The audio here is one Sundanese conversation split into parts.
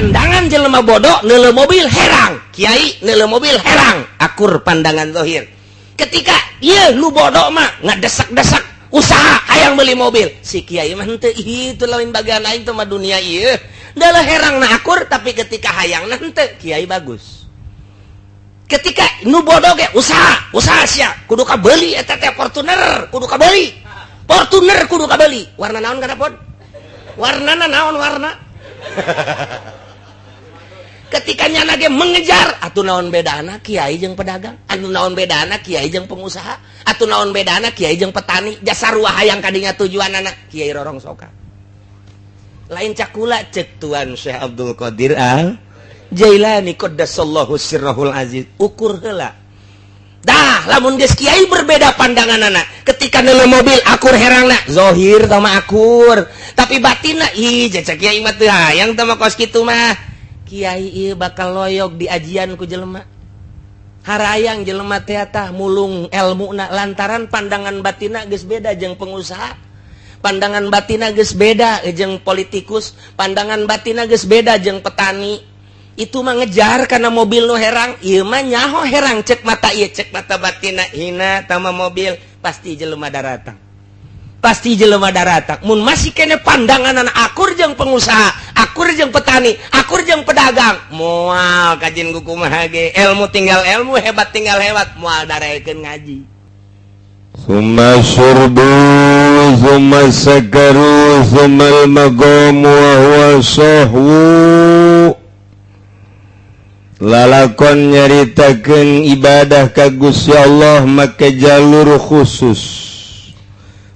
Pandangan jelema bodoh neuleu mobil herang, kiai neuleu mobil herang, akur pandangan zahir. Ketika ieu nu bodoh mah ngadesak-desak usaha hayang beli mobil, si kiai mah henteu, itu lain bagian aing, teh mah dunia ieu. Dalah herang na akur, tapi ketika hayang na henteu, kiai bagus. Ketika nu bodoh ge usaha, usaha sia kudu kabeli eta teh Fortuner, kudu kabeli Fortuner, kudu kabeli. Warna naon kana pod? Warnana naon warna? Ketika nyana ge mengejar, atuh naon bedana kiai jeung pedagang? Atuh naon bedana kiai jeung pengusaha? Atuh naon bedana kiai jeung petani? Jasa ruah hayang kadinya tujuanana, kiai rorong soka. Lain cakula, cek Tuan Syekh Abdul Qadir Al Jailani qaddasallahu sirrahul aziz, ukur heula dah. Lamun geus kiai berbeda pandangan anak, ketika neuleu mobil akur herangna, zohir sama akur, tapi batinna, ih, cek kiai mah teu hayang teh mah kos kitu mah, kiai ieu bakal loyog di ajian ku jelema. Harayang jelema teh tah mulung elmuna lantaran pandangan batina geus beda jeung pengusaha, pandangan batina geus beda jeung politikus, pandangan batina geus beda jeung petani. Itu mah ngejar karena mobil nu herang, ieu mah nyaho herang cek mata ieu, cek mata batina hina tama mobil. Pasti jelema daratang, pasti jelema daratang. Mun masih kene pandangan anak akur jeung pengusaha, akur jeung petani, akur jeung pedagang, moal kajin kumaha ge, ilmu tinggal ilmu, hebat tinggal hebat, moal daraekeun ngaji. ثم الشرب ثم السكر ثم المقام وهو الصحو. Lalakon nyaritakeun ibadah ka Gusti Allah make jalur khusus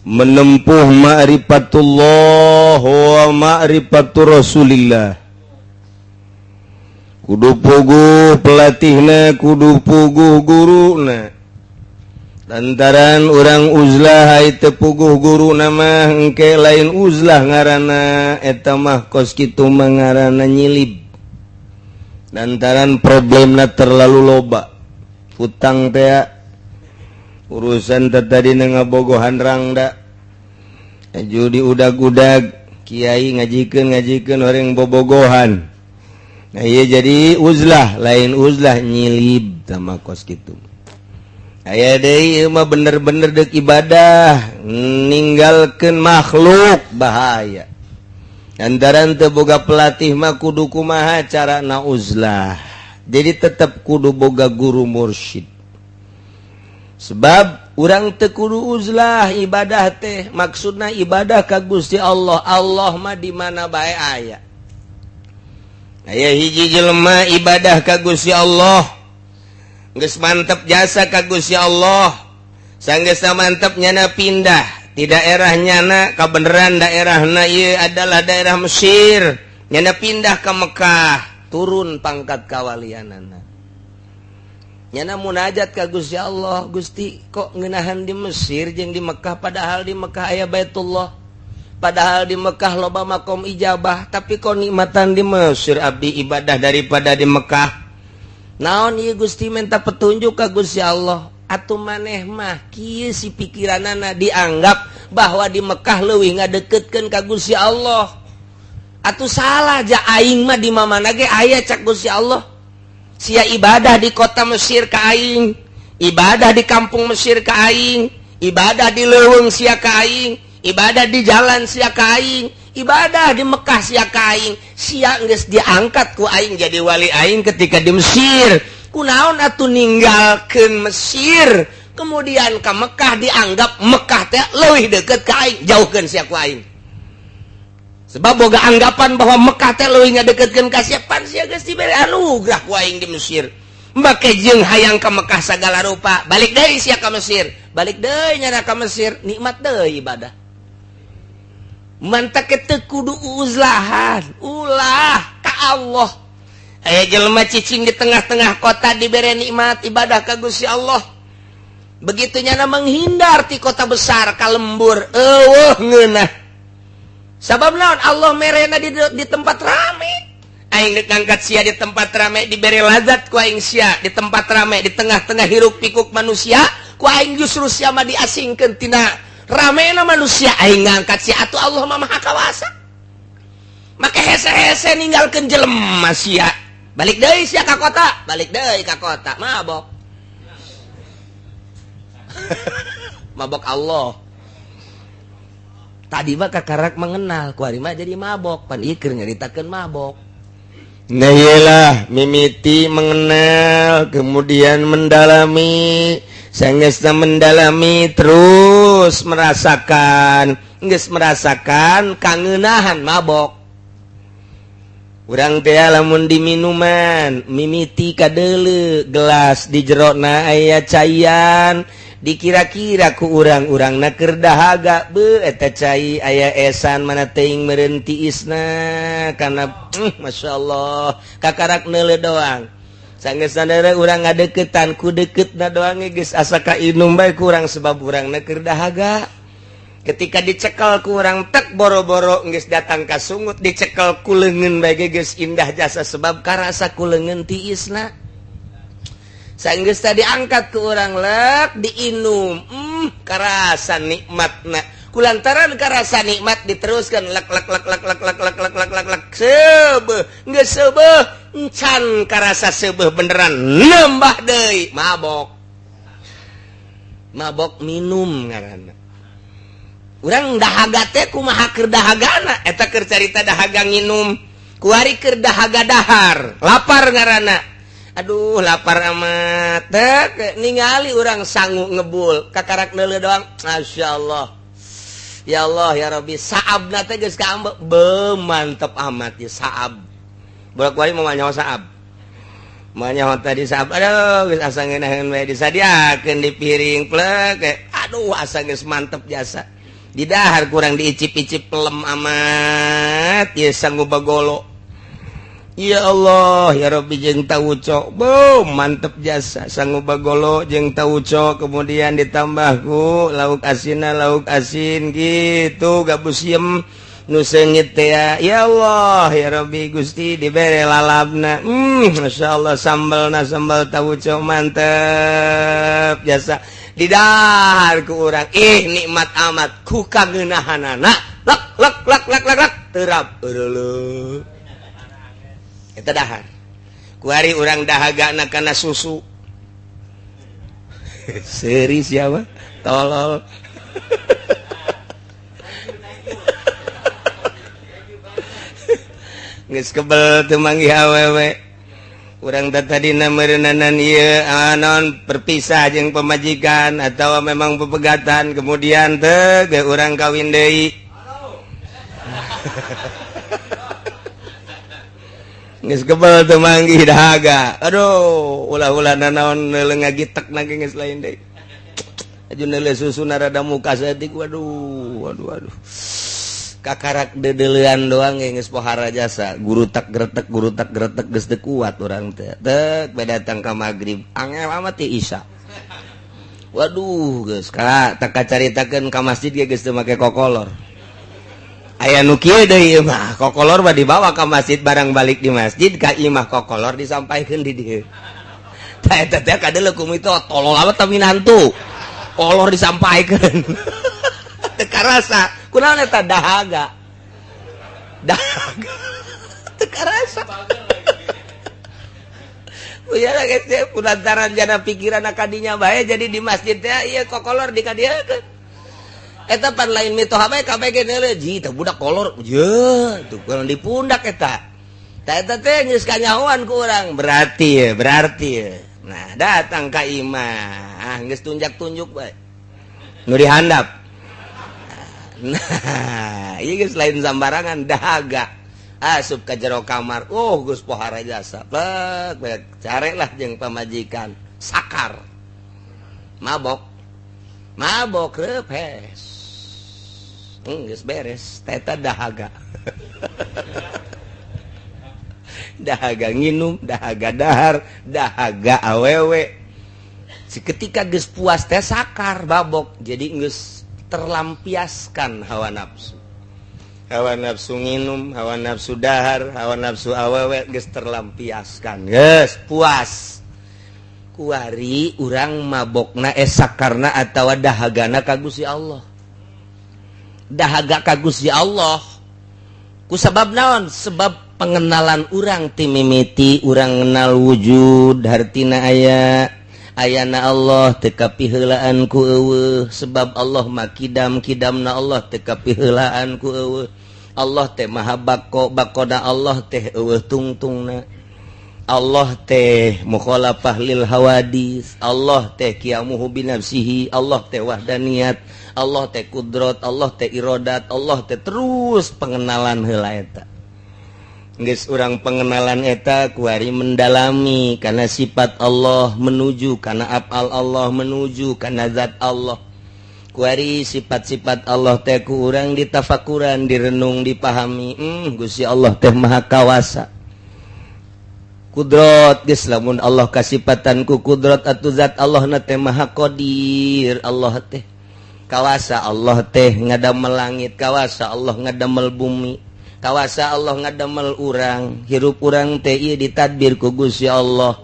menempuh ma'rifatullah wa ma'rifatur Rasulillah. Kudu puguh pelatihna, kudu puguh guruna, lantaran urang uzlah teu puguh guru nama engke lain uzlah ngaranna, eta mah kos kitu mah ngaranna nyilib, lantaran problemna terlalu loba, hutang teh, urusan tadi ngabogohan rangda, judi udag-udag, kiai ngajikeun ngajikeun orang bobogohan. Nah iya, jadi uzlah lain uzlah, nyilib sama kos gitu. Aya deui mah bener-bener dek ibadah ninggalkeun makhluk, bahaya lantaran teu boga pelatih mah. Kudu kumaha cara na uzlah? Jadi tetap kudu boga guru mursyid, sebab urang teu kudu uzlah ibadah teh. Maksudna ibadah ka Gusti Allah, Allah mah di mana bae aya. Aya hiji jelema ibadah ka Gusti Allah, geus mantep jasa ka Gusti Allah, sanggeus mantep nyana pindah di daerah nyana. Kebenaran daerah ieu adalah daerah Mesir, nyana pindah ke Mekah, turun pangkat kawalianana. Nyana munajat ka Gusti Allah, "Gusti, kok ngenahan di Mesir jeung di Mekah, padahal di Mekah aya Baitullah, padahal di Mekah loba makom ijabah, tapi kok nikmatan di Mesir abdi ibadah daripada di Mekah? Naon ieu, Gusti?" Minta petunjuk ka Gusti Allah. Atuh maneh mah kieu si pikiranana, dianggap bahwa di Mekah leuwih ngadeketkeun ka Gusti Allah. Atuh salah ja, aing mah di mana ge aya. Cak Gusti Allah, sia ibadah di kota Mesir ka aing, ibadah di kampung Mesir ka aing, ibadah di leuweung sia ka aing, ibadah di jalan sia ka aing, ibadah di Mekah sia ka aing. Sia geus diangkat ku aing jadi wali aing ketika di Mesir, kunaon atuh ninggalkeun Mesir kemudian ke Mekah, dianggap Mekah teh leuwih deket ka aing? Jauhkeun sia ku aing, sebab boga anggapan bahwa Mekah teh leuwih ngadeketkeun ka sia. Pan sia geus dibere anugerah ku aing di Mesir, make jeung hayang ka Mekah sagala rupa. Balik deui sia ka Mesir, balik deui nyana ka Mesir, nikmat deui ibadah. Mantak teu kudu uzlahan, ulah ka Allah. Aya jelema cicing di tengah-tengah kota, dibere nikmat ibadah ka Gusti Allah. Begitu nyana menghindar ti kota besar ka lembur, eueuh ngeunah. Sabab naon? Allah merena di tempat rame, aing dek ngangkat sia di tempat rame, dibere lazat ku aing sia di tempat rame, di tengah-tengah hiruk pikuk manusia, ku aing justru sia mah diasingkeun tina ramena manusia, aing ngangkat sia. Atuh Allah mah maha kawasa. Make hese-hese ninggalkeun jelema sia. Balik deui sia ka kota, balik deui ka kota, mabok. Mabok Allah. Tadi mah kakarak mengenal, kuari mah jadi mabok, pan ieu keur nyaritakeun mabok. Nah iyalah mimiti mengenal, kemudian mendalami, sanggeusna mendalami terus merasakan, geus merasakan kangeunahan mabok. Urang teh lamun diminuman mimiti kadeuleu gelas di jerona aya caian, dikira-kira ku urang-urangna keur dahaga, beuh eta cai aya esan mana teuing meureun tiisna kana Masya Allah kakarak neuleuh doang. Sanggeus urang ngadeukeutan ku deukeutna doang geus asa kainum bae ku urang sebab urangna keur dahaga. Ketika dicekel ku urang tek boro-boro geus datang ka sungut, dicekel ku leungeun bae geus indah jasa sebab karasa ku leungeun tiisna. Sanggeus tadi angkat ke urang lek diinum, karasa nikmatna. Kulantaran karasa nikmat diteruskan lek lek lek lek lek lek lek lek lek lek lek seubeuh, geus seubeuh encan karasa seubeuh beneran nambah deui mabok. Mabok minum ngaranna. Urang dahaga teh kumaha keur dahagana? Eta keur carita dahaga nginum, kuari keur dahaga dahar, lapar ngaranna. Aduh lapar amat tek ningali urang sangu ngebul kakarak neuleuh doang Masya Allah ya Allah ya Rabbi saabna teh geus kaambeu be mantep amat ya saab bolak-balik mau nyawa saab mau nyawa tadi saab aduh geus asa ngeunaheun we disadiakeun di piring plek aduh asa geus mantep jasa di dahar kurang diicip-icip pelem amat ya sangu bagolo. Ya Allah ya Rabbi jeung tauco bo mantep jasa sangu bagolo jeung tauco kemudian ditambah ku lauk asinna lauk asin gitu gabus siem nu seungit teh ya Allah ya Rabbi Gusti dibere lalabna Masya Allah sambalna sambal tauco mantep jasa didahar ku urang ih nikmat amat ku kangeunahanana lek lek lek lek lek lek terap eureuleuh. Eta dahar kuari urang dahagana kana susu seri siapa tolol geus kebel teu manggih awewe urang teh tadina meureunnanan ieu naon perpisah jeung pamajikan atawa memang pepegatan kemudian teh ge urang kawin deui. Geus kebel teu manggih dahaga. Aduh, ulah-ulah nanaon neuleuh ngagitek na ge geus lain deui. Aju neuleuh susuna rada muka saeutik waduh, waduh waduh. Kakarak deudeulean doang ge geus pohara jasa. Gurutak gretek gurutak gretek geus teu kuat urang teh. Tek bae datang ka magrib, angel amat teh isya. Waduh, geus ka tak kacaritakeun ka masjid ge geus teu make kokolor. Aya nu kieu deui mah kokolor mah dibawa ka masjid barang balik di masjid ka imah kokolor disampaikeun di dieu. Tah eta teh kadeuleu ku mitoha tolol amat ta minantu. Kolor disampaikeun. Teu karasa. Kunaon eta dahaga. Dahaga. Teu karasa. Uya geus teh kulantaran jana pikiran kadinya bae jadi di masjid teh ieu kokolor di kadieukeun. Eta pan lain mitoha bae kabeh ge neuleuh ji teh budak kolor ye tuh kurang di pundak eta. Tah eta teh geus kanyahoan ku urang berarti ya, berarti ya. Nah, datang ka imah geus tunjak-tunjuk bae. Nu dihandap. Nah, ieu geus lain sambarangan dahaga. Asup ka jero kamar, oh geus pohara jasa. Plek, carelah jeung pamajikan sakar. Mabok. Mabok repes. Geus beres, teta dahaga. Dahaga nginum, dahaga dahar, dahaga awewe. Seketika geus puas teh sakar babok, jadi geus terlampiaskan hawa nafsu. Hawa nafsu nginum, hawa nafsu dahar, hawa nafsu awewe geus terlampiaskan. Geus puas. Kuari urang mabokna sakarna atawa dahagana ka Gusti Allah. Dahaga ka Gusti Allah. Ku sebab naon? Sebab pengenalan urang ti mimiti urang kenal wujud, hartina aya ayana Allah teu kapiheulaan ku euweuh, sebab Allah mah kidam, kidamna Allah teu kapiheulaan ku euweuh. Allah teh maha bako, bakona Allah teh euweuh tungtungna. Allah teh mukhalafah lil hawadis, Allah teh qiyamuhu binafsihi, Allah teh wahdaniyat, Allah teh kudrot, Allah teh irodat, Allah teh terus pengenalan heula eta. Geus urang pengenalan eta, kuari mendalami karena sifat Allah, menuju karena afal Allah, menuju karena zat Allah. Kuari sifat-sifat Allah teh ku urang ditafakuran, direnung, dipahami. Gusti Allah teh maha kawasa, kudrot. Geus lamun Allah kasipatan ku kudrot, atuh zat Allah na teh maha qadir. Allah teh kawasa, Allah teh ngadamel langit, kawasa Allah ngadamel bumi, kawasa Allah ngadamel urang. Hirup urang teh ieu ditadbir ku Gusti Allah.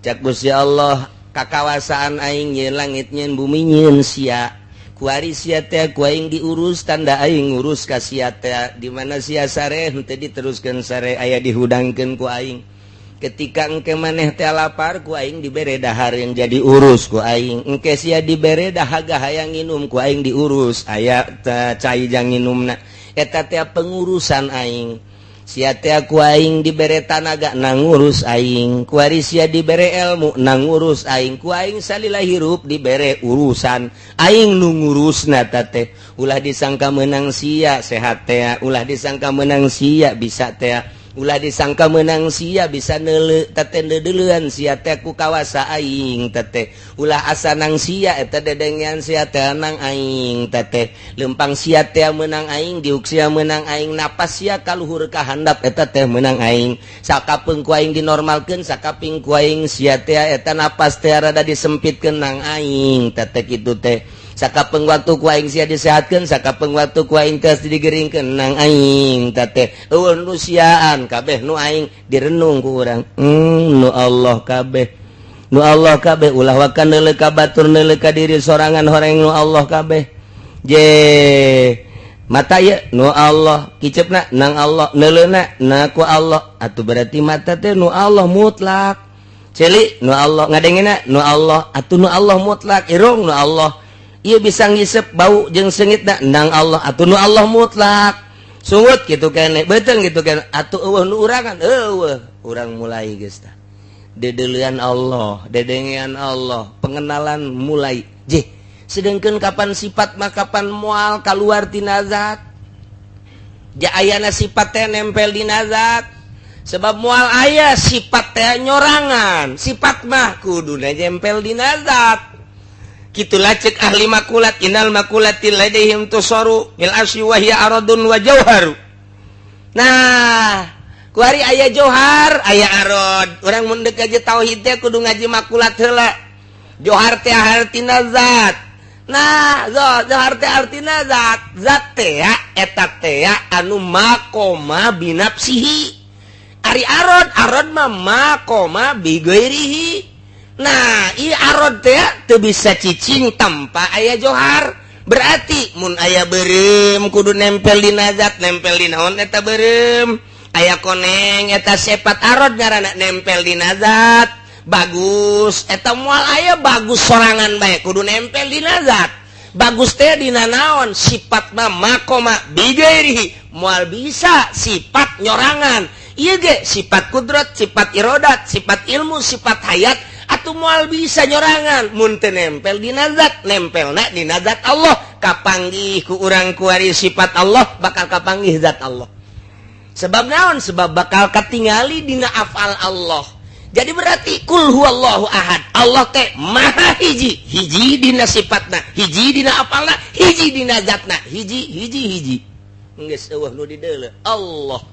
Cak Gusti Allah, kakawasaan aing nyeun langit, nyeun bumi, nyeun sia. Kuari sia teh ku aing diurus, tanda aing ngurus ka sia teh. Di mana sia sare henteu diteruskeun sare, aya dihudangkeun ku aing. Ketika engke maneh teh lapar, ku aing dibere dahareun, jadi urus ku aing. Engke sia dibere dahaga, hayang nginum, ku aing diurus, aya cai jang nginumna. Eta teh pengurusan aing. Sia teh ku aing dibere tanaga, na ngurus aing. Kuari sia dibere ilmu, na ngurus aing. Ku aing salila hirup dibere urusan, aing nu ngurusna teh. Ulah disangka menang sia sehat teh, ulah disangka menang sia bisa teh, ulah disangka menang sia bisa neuleu teh. Deudeuleun sia teh ku kawasa aing teh. Ulah asa nang sia, eta dedengean sia teh nang aing teh. Lempang sia teh menang aing, diuk sia menang aing, napas sia kaluhur ka handap eta teh menang aing. Sakapeung ku aing dinormalkeun, sakaping ku aing sia teh eta napas teh rada disempitkeun, nang aing teh kitu teh. Sakapeng waktu ku aing sia disehatkeun, sakapeng waktu ku aing teh digeringkeun, nang aing teh. Euweuh nu siaan, kabeh nu aing. Direnung ku urang, nu Allah kabeh, nu Allah kabeh. Ulah waka neuleu ka batur, neuleu ka diri sorangan, horeng nu Allah kabeh. Je mata ye nu Allah, kicepna nang Allah, neuleuna na ku Allah. Atuh berarti mata teh nu Allah mutlak, ceuli nu Allah, ngadengena nu Allah, atuh nu Allah mutlak, irung nu Allah. Ieu bisa ngisep bau jeung seungitna nang Allah, atuh nu Allah mutlak. Sungut gitu kene, beuteung gitu kene, atuh euweuh nu urangan, euweuh. Urang mulai geus tah dedeulean Allah, dedengean Allah, pengenalan mulai. Je sedangkan kapan sifat mah kapan moal keluar tina zat? Ja ayana sifat teh nempel dina zat, sebab moal aya sifat teh nyorangan. Sifat mah kuduna nempel dina zat. Gitulah cek ahli makulat, innal makulati ladaihim tusaru bil asyi wa hiya aradun wa jauharu. Nah, kuari aya johar, aya arod. Urang mun deuk ngaji tauhid teh kudu ngaji makulat heula. Johar teh artina zat. Nah, johar teh artina zat. Zat teh eta teh anu maqoma binafsihi. Ari arod, arod mah maqoma bigairihi. Nah, ieu arod teh teu bisa cicing tanpa aya johar. Berarti mun aya beureum kudu nempel di zat, nempel di naon eta beureum. Aya koneng, eta sifat arod ngaranna, nempel di zat. Bagus eta moal aya bagus sorangan bae, kudu nempel di zat. Bagus teh dina naon? Sifat mah maqoma bigairihi, moal bisa sifat nyorangan. Ieu ge sifat kudrat, sifat irodat, sifat ilmu, sifat hayat, atau moal bisa nyorangan mun teu nempel dina zat. Nempelna dina zat Allah, kapanggih ku urang kuari sifat Allah, bakal kapanggih zat Allah. Sebab naon? Sebab bakal katingali dina afal Allah. Jadi berarti kul huwallahu ahad, Allah teh maha hiji, hiji dina sifatna, hiji dina afalna, hiji dina zatna, hiji, hiji, hiji. Geus euweuh nu dideuleu, Allah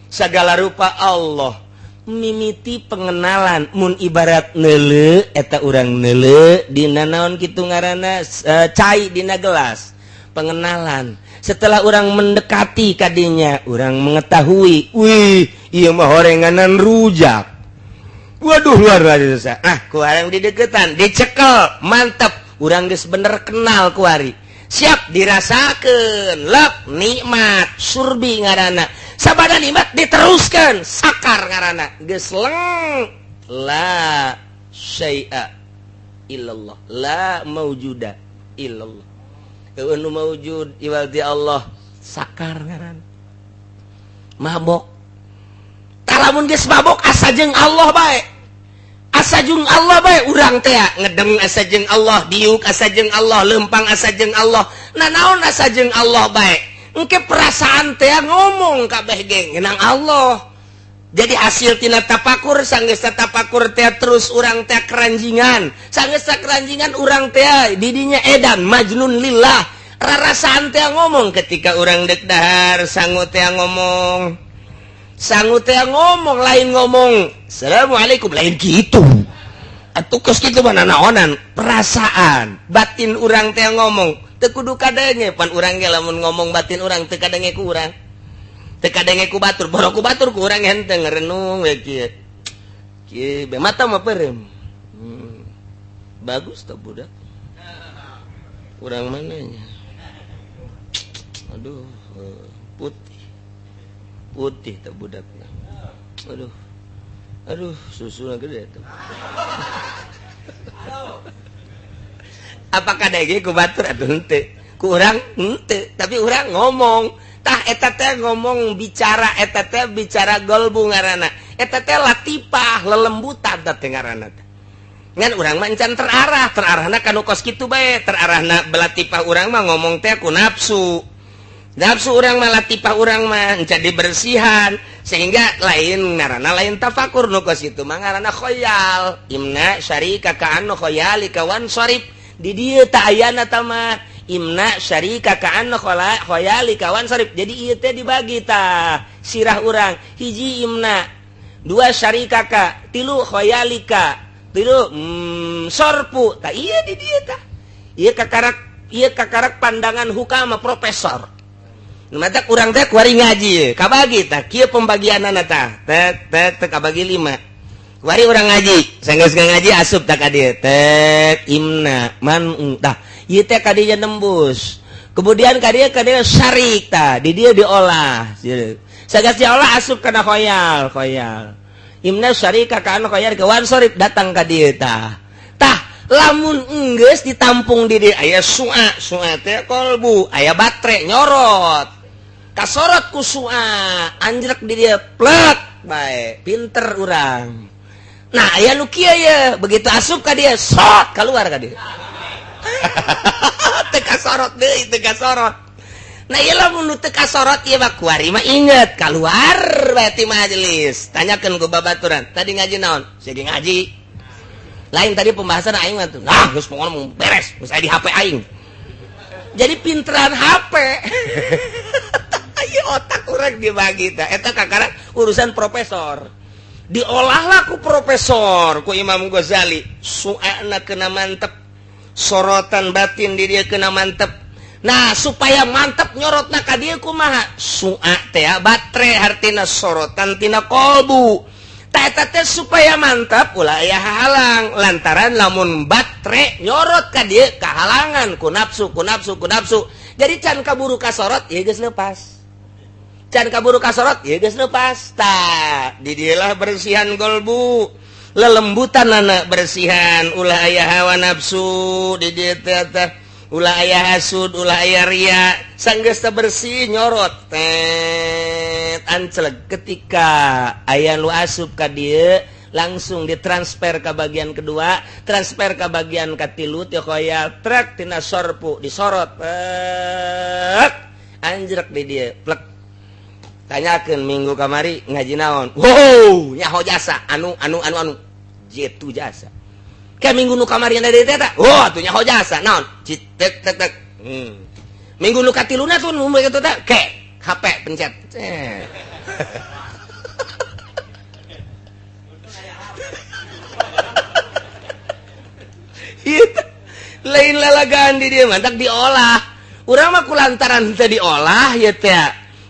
segala rupa Allah. Mimiti pengenalan, mun ibarat neuleu eta urang neuleu dina naon kitu ngaranna, cai dina gelas, pengenalan. Setelah orang mendekati kadinya, orang mengetahui, wih, ieu mah horenganan rujak, waduh, luar biasa. Ah, ku urang dideketan, dicekel, mantap. Urang geus bener kenal kuari, siap dirasakeun lep nikmat surbi ngaranna. Sabada nikmat diteruskan, sakar ngaranna, geus leng, la syai'a illallah, la maujuda illallah. Eueuh nu maujud iwal ti Allah, sakar ngaranna. Mabok. Lamun geus mabok, asa jeung Allah bae. Asa jeung Allah bae urang teh, ngedeng asa jeung Allah, diuk asa jeung Allah, lempang asa jeung Allah. Nah, naon asa jeung Allah bae? Engke perasaan teh ngomong kabeh ge ngenang Allah. Jadi hasil tina tapakur, sanggeus tapakur teh terus urang teh keranjingan. Sanggeus keranjingan, urang teh didinya edan majnun lillah. Rarasaan teh ngomong ketika urang dek dahar, sangu teh ngomong. Sangu teh ngomong, lain ngomong assalamualaikum, lain gitu. Atuh kos kitu mah naonan, perasaan batin urang teh ngomong teu kudu kadenge. Pan urang ge lamun ngomong batin urang teu kadenge ku urang, teu kadenge ku batur, boro ku batur, ku urang henteu, ngerenung we kieu kieu be, mata mah peureum. Bagus tuh budak, urang mananya? Aduh, putih putih tuh budaknya. Aduh, aduh, susu gede tuh. Apakah kadenge ku batur? Atuh henteu, ku urang henteu, tapi urang ngomong. Tah, eta teh ngomong, bicara eta teh bicara golbu ngaranna. Eta teh latipah, lelembutan teh ngaranna teh. Ngan urang mah encan terarah, terarahna kanu kos kitu bae, terarahna belatipah. Urang mah ngomong teh ku nafsu. Nafsu urang mah, latipah urang mah encan dibersihan, sehingga lain ngaranna, lain tafakur nu kos kitu mah, ngaranna khoyal. Imna syarika ka anu khoyalika wan sarif. Di dieu tak ayana tama imna syarika ka anu khoyalika wan sarif. Jadi ieu teh dibagi tah sirah urang: hiji imna, dua syarika ka, tilu khoyalika, tilu sorpu. Tah, ieu di dieu tah ieu kakarak, ieu kakarak pandangan hukama profesor. Mata kurang teh kuari ngaji kabagi tah kieu pembagianana tah, tek tek tek, kabagi lima. Kuari urang ngaji, sanggeus ngaji asup tah ka dieu, tek, imna man tah, ieu teh ka dieu nembus. Kemudian ka dieu syarik tah, di dieu diolah. Sanggeus diolah, asup kana khoyal. Khoyal, imna syarika ka anu khoyal ke wan sorib, datang ka dieu tah. Tah, lamun enggeus ditampung di dieu, aya su'a. Su'a teh kolbu, aya batre nyorot, kasorot ku su'a, anjrek di dieu, plek bae, pinter urang. Nah, aya nu kieu ye, begitu asup ka dieu, sot keluar ka dieu, teu kasorot deui, teu kasorot. Nah, ieu lamun nu teu kasorot ieu mah, kuari mah inget, keluar bae ti majelis, tanyakeun ku babaturan, "Tadi ngaji naon?" "Sia ngaji lain tadi pembahasan aing mah tuh." Nah, geus, pokona mau beres, geus aya di HP aing. Jadi pinteran HP. Ieu otak urang dibagi tah, eta kakara urusan profesor. Diolahlah ku profesor, ku Imam Ghazali, su'ana kena mantep, sorotan batin di dia kena mantep. Nah, supaya mantep nyorotna ka dieu kumaha? Su'a teh batre, hartina sorotan tina kolbu. Tah, eta teh supaya mantap ulah aya halang, lantaran lamun batre nyorot ka dieu kahalangan ku nafsu, ku nafsu, ku nafsu. Jadi can kaburu kasorot ieu geus lepas, can kaburu kasorot ieu geus lepas. Tah, di dieulah bersihan golbu, lelembutan anak, bersihan ulah aya hawa nafsu di dieu teh teh, ulah aya hasud, ulah aya ria. Sanggeus bersih, nyorot tet, anceleg. Ketika aya nu asup ka dieu, langsung ditransfer ke bagian kedua, transfer ke bagian katilu ti khoyal, trek tina sorpu disorot, pek, anjrek di dieu, plek. Tanyakeun, "Minggu kamari ngaji naon?" "Wow, nyaho jasa anu anu anu anu jitu jasa." Kayak minggu nu kamari dari teh, "Oh, atuh nyaho jasa naon?" Cit tek tek tek. Minggu nu katiluna tuh nu kitu teh ke HP pencet. Itu lain lalagaan di dia, mantak diolah. Urang mah kulantaran teu diolah ya teh,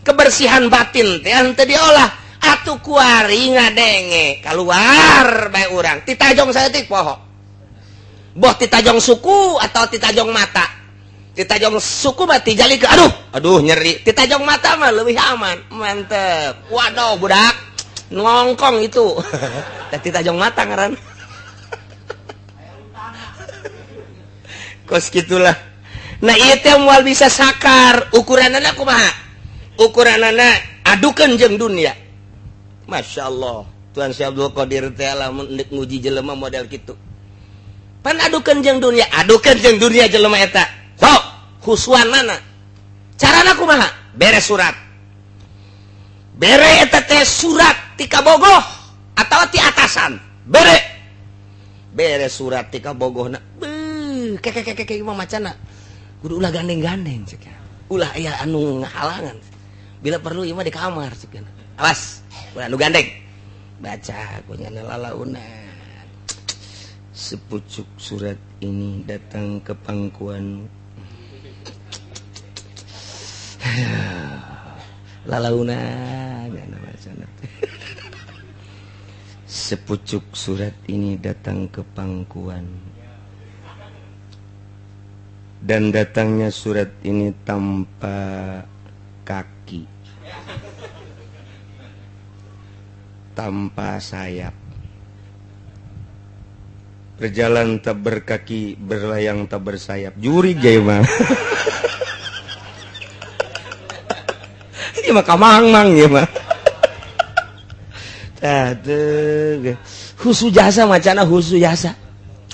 kebersihan batin teh henteu diolah, atuh kuari ngadenge keluar bae urang titajong saeutik, poho boh titajong suku atau titajong mata. Ditajong suku mah tijali ke, aduh aduh, nyeri. Ditajong mata mah lebih aman, mantep. Waduh, budak ngongkong itu ditajong mata ngaran kos gitulah. Nah, ieu teh moal bisa sakar. Ukuranana kumaha? Ukuranana adukeun jeung dunia. Masya Allah, Tuan Syekh Abdul Qadir teh lamun deuk nguji jelema model kitu pan adukeun jeung dunia, adukeun jeung dunia jelema eta sok khusuan mana, carana kumaha. Bere surat, bere eta teh surat ti kabogoh atau ti atasan, bere bere surat ti kabogohna. Beuh, keke keke keke mah macana kudu ulah gandeng-gandeng cek, ulah aya anu ngahalangan, bila perlu ieu mah di kamar cek, awas ulah anu gandeng. Baca ku nyana lalaunan, "Sepucuk surat ini datang ke pangkuanmu." Lalaunan nyana macana, "Sepucuk surat ini datang ke pangkuan dan datangnya surat ini tanpa kaki, tanpa sayap, berjalan tak berkaki, berlayang tak bersayap." Jurig ya mah. Ieu mah kamang-mang ieu mah. Tah teu husu jasa macana, husu jasa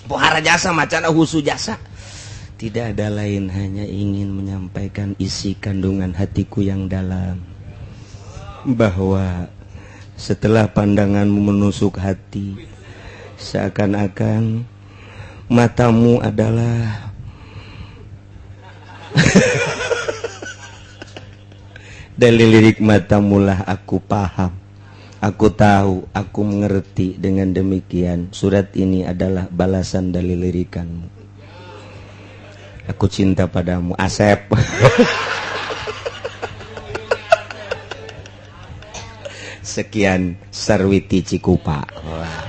pohara jasa macana, husu jasa. "Tidak ada lain, hanya ingin menyampaikan isi kandungan hatiku yang dalam, bahwa setelah pandanganmu menusuk hati, seakan-akan matamu adalah dari lirik matamulah aku paham, aku tahu, aku mengerti. Dengan demikian surat ini adalah balasan dari lirikanmu. Aku cinta padamu, Asep." Sekian, Sarwiti Cikupa. Wah.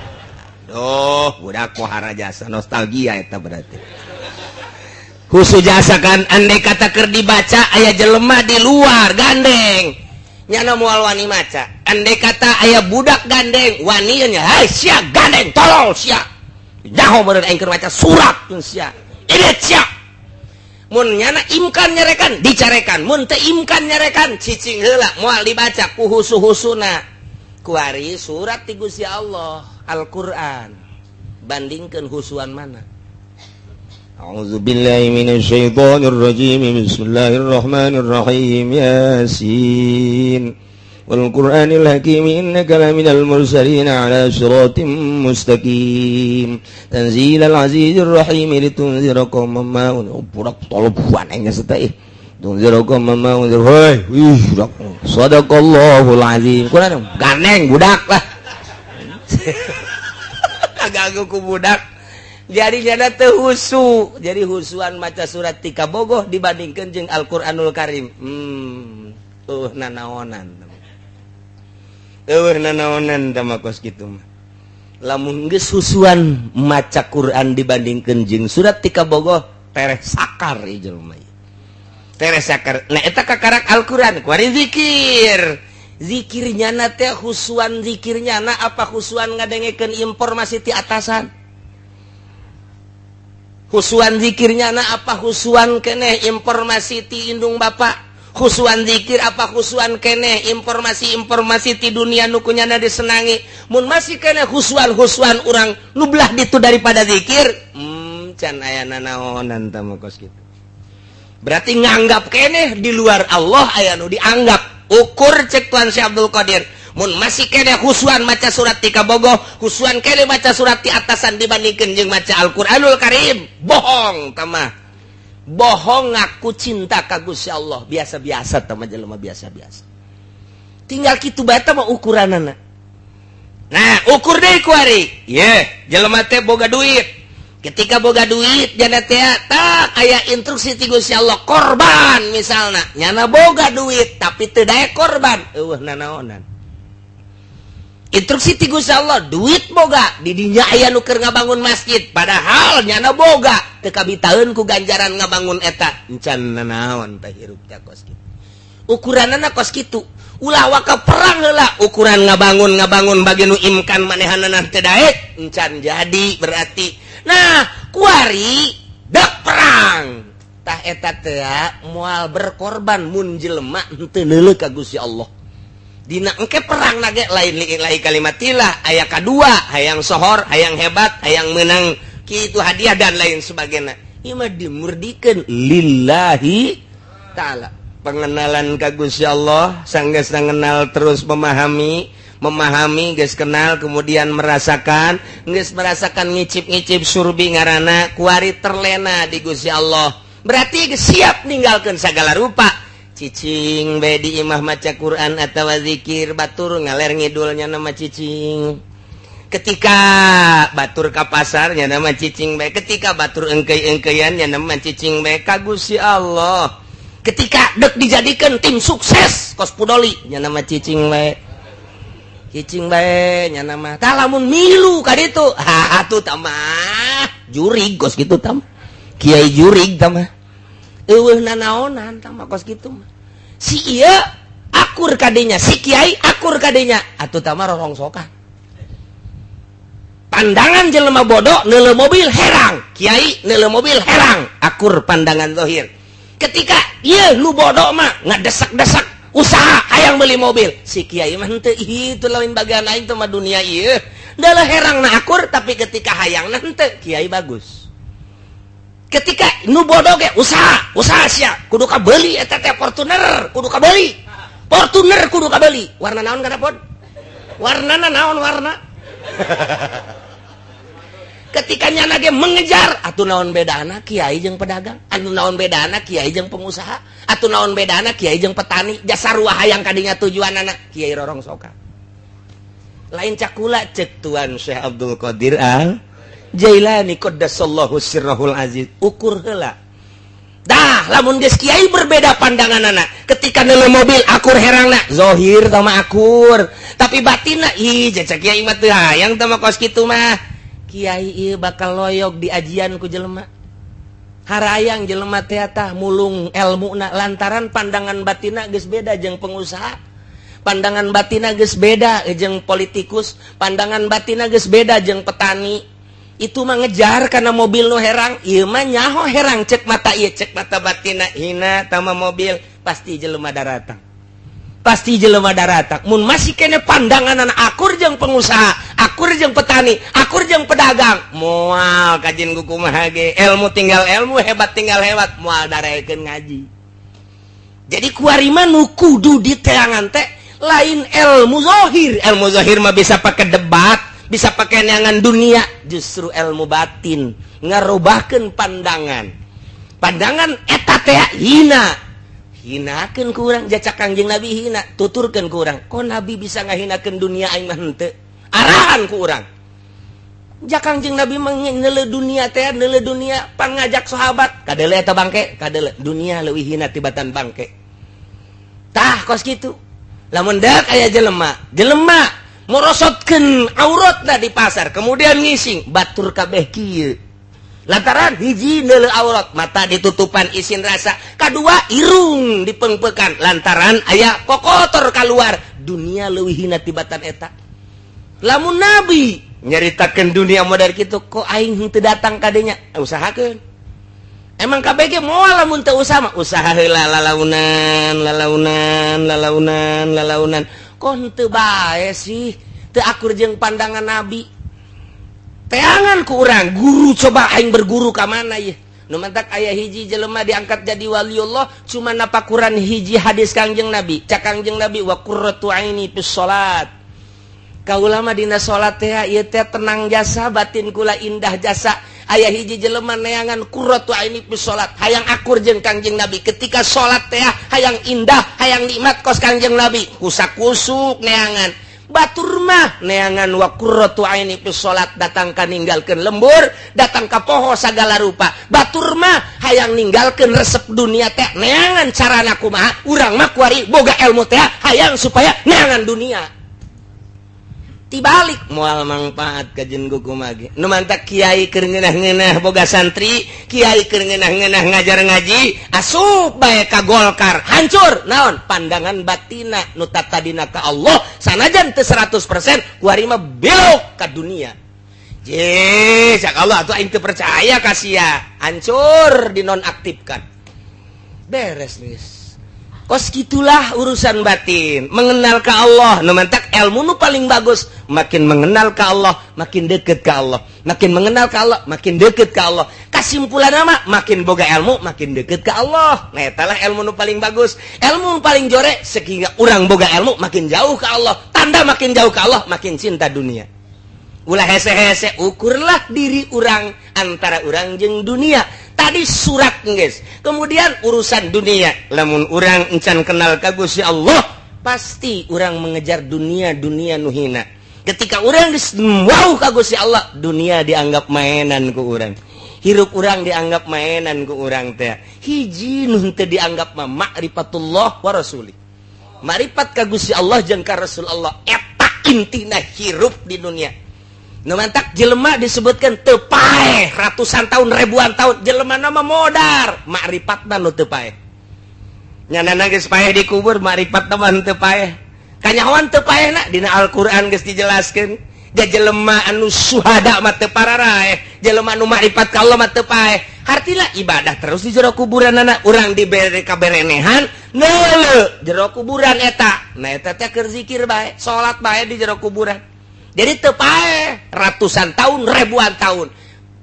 Duh, budak pohara jasa nostalgia eta berarti. Khusus jasa kan, andai kata keur dibaca aya jelema di luar gandeng, nyana moal wani maca. Andai kata aya budak gandeng, wani nya, "Hai sia gandeng, tolol sia. Jaho meureun aing keur maca surat sia. Ini sia." Mun nyana imkan nyarekan, dicarekan. Mun teu imkan nyarekan, cicing heula, moal dibaca ku husu-husuna. Kuari surat ti Gusti Allah Al-Qur'an. Bandingkeun husuan mana? A'udzu billahi minasyaitonir rajim. Bismillahirrahmanirrahim. Yasin wal Qur'anil Hakim, innaka laminal mursalin ala siratim mustaqim, tanzilal azizir rahim, litunzira qauman ma budak tolobuan aing geus teh, tunzira qauman ma unzir. Hoi, wih budak, sadaqallahul azim. Kurang gandeng budak lah, kaganggu ku budak. Jadi nyana teu husu. Jadi husuan maca surat ti kabogoh dibandingkeun jeung Al-Qur'anul Karim, nanaonan, eueuh nanaonan tah mah kos kitu mah. Lamun geus husuan maca Quran dibandingkeun jeung surat ti kabogoh, tereh sakar ieu jelema ieu, tereh sakar. Nah, eta kakarak Al-Qur'an. Kuari zikir, zikir nyana teh husuan zikir nyana apa husuan ngadengekeun informasi ti atasan? Husuan zikirnya na apa husuan keneh informasi ti indung bapak? Husuan zikir apa husuan keneh informasi-informasi ti dunia nu ku nyana disenangi? Mun masih keneh husuan-husuan urang nu belah ditu daripada zikir, can aya nanaonan tah mah kos kitu. Berarti nganggap keneh di luar Allah aya nu dianggap. Ukur cek Tuan Syekh Abdul Qadir, mun masih keneh husuan maca surat ti kabogoh, husuan keneh maca surat ti atasan dibandingkeun jeung maca Al-Qur'anul Karim, bohong tah mah. Bohong ngaku cinta ka Gusti Allah. Biasa-biasa tah mah jelema, biasa-biasa. Tinggal kitu bae tah mah ukuranana. Nah, ukur deui kuari ye jelema teh boga duit. Ketika boga duit jana teh tak aya instruksi ti Gusti Allah korban misalna, nyana boga duit tapi teu daek korban, eueuh nanaonan. Instruksi ti Gusti Allah, duit boga, didinya aya nu keur ngabangun masjid, padahal nyana boga, teu kabitaeun ku ganjaran ngabangun eta. Encan nanaon teh hirup teh kos kitu. Ukuranana kos kitu. Ulah waka perang heula, ukuran ngabangun ngabangun bagi nu imkan manehanana teu daek, encan jadi berarti. Nah, kuari dak perang. Tah eta teh moal berkorban mun jelema henteu neuleuh ka Gusti Allah. Dina engke perang nage lain li'ilahi kalimatillah, aya kadua, hayang sohor, hayang hebat, hayang menang kitu hadiah dan lain sebagainya. Ieu mah dimurdikeun lillahi ta'ala. Pengenalan ka Gusti Allah, sanggeus ngenal terus memahami, memahami geus kenal, kemudian merasakan, geus merasakan ngicip-ngicip surbi ngaranna, kuari terlena di Gusti Allah. Berarti geus siap ninggalkeun segala rupa. Cicing bae di imah maca Quran atau zikir, batur ngaler ngidulnya nama cicing. Ketika batur ka pasarnya nama cicing bae, ketika batur engkei-engkeiannya nama cicing bae ka Gusti Allah. Ketika dek dijadikan tim sukses kos pudoli nya nama cicing bae. Cicing bae nya nama. Tah lamun milu ka ditu, ha atuh tamah jurig kos kitu tam. Kiai jurig tamah. Eueuh nanaonan tah kos kitu mah. Si ieu akur kadinya, si kiai akur kadinya, atuh tah mah rorongsokan. Pandangan jelema bodoh neuleuh mobil herang, kiai neuleuh mobil herang, akur pandangan zahir. Ketika ieu nu bodoh mah ngadesak-desak usaha hayang beli mobil, si kiai mah henteu, itu lain bagian lain tuh mah dunia ieu. Dalah herang na akur, tapi ketika hayang na henteu, kiai bagus. Ketika nu bodoh ge usaha, usaha sia kudu kabeli eta teh Fortuner, kudu kabeli Fortuner, kudu kabeli. Warna naon kana pod? Warnana naon warna? Ketika nyana ge mengejar, atuh naon bedana kiai jeung pedagang, atuh naon bedana kiai jeung pengusaha, atuh naon bedana kiai jeung petani? Jasa ruah hayang kadinya tujuanana, kiai rorongsokan. Lain cakula, cek Tuan Syekh Abdul Qadir Al Jailani qaddasallahu sirrahul aziz, ukur heula. Dah lamun geus kiai berbeda pandangan anak, ketika neuleuh mobil akur herangna, zohir sama akur, tapi batinna ih jajak kiai mah teu hayang teh mah kos kitu mah. Kiai ieu bakal loyog di ajian ku jelema. Harayang jelema teh tah mulung elmuna lantaran pandangan batina geus beda jeung pengusaha, pandangan batina geus beda jeung politikus, pandangan batina geus beda jeung petani. Itu mah ngejar karena mobil nu herang, ieu mah nyaho herang cek mata ieu, cek mata batina hina tama mobil. Pasti jelema daratang, pasti jelema daratang mun masih kene pandangan anak akur jeung pengusaha, akur jeung petani, akur jeung pedagang, moal kajin kumaha ge, ilmu tinggal ilmu, hebat tinggal hebat, moal darekeun ngaji. Jadi kuari mah nu kudu diteangan teh lain ilmu zahir. Ilmu zahir mah bisa pakai debat, bisa pakai neangan dunia. Justru ilmu batin ngarubahkeun pandangan, pandangan eta teh hina, hinakeun ku urang. Jacak Kangjeng Nabi hina, tuturkeun ku urang, kok Nabi bisa ngahinakeun dunia, aing mah henteu? Arahan ku urang ja Kangjeng Nabi neuleuh dunia teh, neuleuh dunia pan ngajak sahabat, kadele eta bangke, kadele dunia leuwih hina tibatan bangke. Tah kos kitu. Lamun dak aya jelema jelema morosotkeun auratna di pasar, kemudian ngising, batur kabeh kieu lantaran hiji neuleuh aurat, mata ditutupan isin rasa, kadua irung dipengpekan lantaran aya kokotor keluar, dunia leuwih hina tibatan eta. Lamun Nabi nyaritakeun dunia model kitu, kok aing henteu datang kadinya? Usahakeun. Emang KBG moal lamun teu usaha mah. Usaha heula, lalaunan lalaunan lalaunan lalaunan, kok henteu bae sih, teu akur jeung pandangan Nabi. Teangan ku urang guru, coba aing berguru ka mana ye? Nu mantak aya hiji jelema diangkat jadi waliullah cuma napakuran hiji hadis Kangjeng Nabi. Cak Kangjeng Nabi, wa qurratu aini fis salat. Kaula mah dina salat teh ieu teh tenang jasa, batin kula indah jasa. Aya hiji jelema neangan qurratu aini fis salat, hayang akur jeung Kangjeng Nabi. Ketika salat teh hayang indah, hayang nikmat kos Kangjeng Nabi, kusak-kusuk neangan. Batur mah neangan wa qurratu aini fis salat, datang ka ninggalkeun lembur, datang ka poho sagala rupa. Batur mah hayang ninggalkeun resep dunia teh, neangan carana kumaha. Urang mah kuari boga ilmu teh hayang supaya neangan dunia. Tibalik moal mangpaat kajen kumaha ge. Nu mantak kiai keur ngeunah-ngeunah boga santri, kiai keur ngeunah-ngeunah ngajar ngaji, asup bae ka Golkar, hancur. Naon? Pandangan batina nu tadina ka Allah sanajan teu 100% kuari mah belok ka dunia. Je, cak Allah atuh aing teu percaya ka sia. Hancur, dinonaktifkan. Beres geus. Kos gitulah urusan batin, mengenal ke Allah. Nu mantak ilmu nu paling bagus, makin mengenal ke Allah, makin deket ke Allah. Makin mengenal ke Allah, makin deket ke Allah. Kesimpulan nama, makin boga ilmu, makin deket ke Allah. Nah, etalah ilmu nu paling bagus. Ilmu nu paling jore, sehingga orang boga ilmu makin jauh ke Allah. Tanda makin jauh ke Allah, makin cinta dunia. Ulah hese-hese, ukurlah diri orang antara orang jeung dunia. Tadi surat guys, kemudian urusan dunia. Lamun orang encan kenal ka Gusti Allah, pasti orang mengejar dunia, dunia nu hina. Ketika orang geus wow ka Gusti Allah, dunia dianggap mainan ku urang, hirup urang dianggap mainan ku urang teh. Hiji nu teu dianggap mah ma'rifatullah wa rasuli, makrifat ka Gusti Allah jeung ka Rasul Allah. Eta intina hirup di dunia. Nu mantak jelema disebutkan teu paeh ratusan tahun, ribuan tahun, jelema nama modar, makrifat nu teu paeh. Nyanana geus paeh dikubur, makrifat mah teu paeh. Kanyahoan teu paehna dina Al-Qur'an geus dijelaskeun. Da jelema anu suhada mah teu pararaeh, jelema anu makrifat ka Allah mah teu paeh. Hartina ibadah terus di jero kuburan anak urang dibere kaberenehan neuleu jero kuburan eta. Nah, eta teh keur zikir bae, salat bae di jero kuburan. Jadi teu paeh ratusan tahun, ribuan tahun.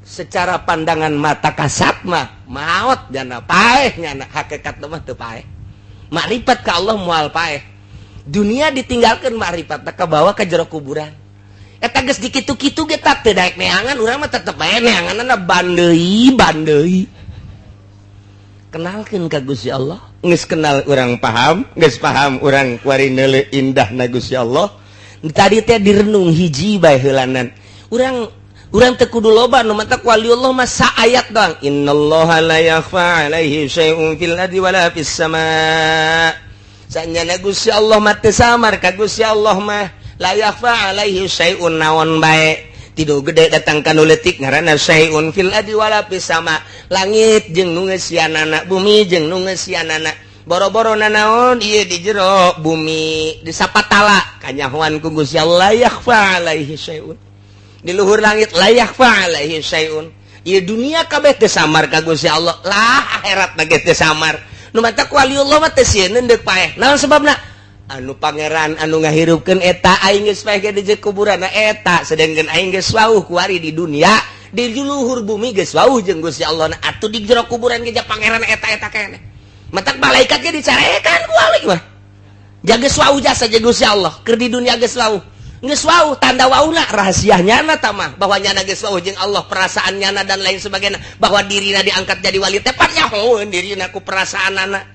Secara pandangan mata kasat mah maot jana paeh nyana, hakikat mah teu paeh. Makrifat ka Allah moal paeh. Dunia ditinggalkan, makrifat kebawa ke jero kuburan. Eta geus dikitu-kitu ge teu daek neangan, urang mah tetep bae neanganna bandeui bandeui. Kenalkeun ka Gusti Allah. Geus kenal urang paham, geus paham urang kuari neuleu indahna Gusti Allah. Tadi teh direnung hiji bae heulanan. Urang urang teu kudu loba, nu matak waliullah mah saayat doang. Innallaha la yakhfa alaihi syai'un fil ardi wala fis sama. Sanyana Gusti Allah mah teu samar ka Gusti Allah mah, la yakhfa alaihi syai'un naon bae. Tidur gede datang ka nu leutik ngaranna syai'un fil ardi wala fis sama. Langit jeung nu ngeusianana, bumi jeung nu ngeusianana. Boro-boro nanaon ieu di jero bumi, di sapatala kanyahoan ku Gusti Allah, la yakhfa alaihi syai'un. Di luhur langit la yakhfa alaihi syai'un. Ieu dunia kabeh teu samar ka Gusti Allah lah, akhirat ge teu samar. Nu matak waliullah mah teu sieun deuk paeh. Naon sebabna? Anu pangeran anu ngahirupkeun eta, aing geus paeh ge di kuburan eta, sedangkeun aing geus wauh kuari di dunia, di luhur bumi geus wauh jeung Gusti Allah. Atuh di jero kuburan ge pangeran eta-eta keneh. Matak malaikat ge dicarekan ku wali mah. Jaga wauh jasa jeung Gusti Allah, keur di dunia geus wauh. Geus wauh, tanda wauhna rahasia nyana tamah bahwa nyana geus wauh jeung Allah, perasaan nyana dan lain sebagainya, bahwa dirina diangkat jadi wali teh nyahoeun dirina ku perasaanana.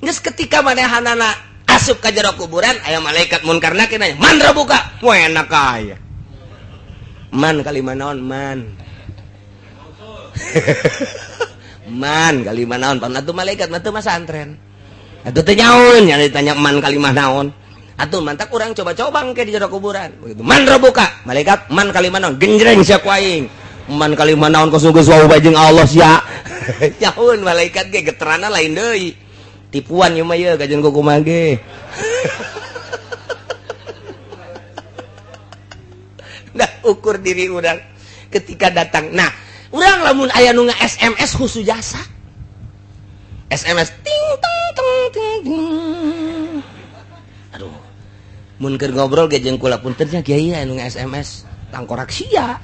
Geus ketika manehanana asup ka jero kuburan aya malaikat munkar nakir nanya, "Man rabbuka?" Wah, enak aya. Man kalimah naon man? Man kalimah naon? Pan atuh malaikat mah teu masantren. Atuh teu nyaun nya ditanya man kalimah naon. Atuh mantak urang coba-coba engke di jero kuburan. Begitu. Man rabbuka? Malaikat man kalimah naon? Genjreng sia ku aing. Man kalimah naon kos geus wauh bae jeung Allah sia. Nyaun malaikat ge geterana lain deui. Tipuan ieu mah ieu kajeun kumaha ge. Nah, ukur diri urang ketika datang. Nah, urang lamun aya nu nge-SMS khusus jasa. SMS ting teng teng ting ting. Aduh. Mun keur ngobrol ge jeung kula, punten nya kiai, anu nge-SMS tangkorak sia.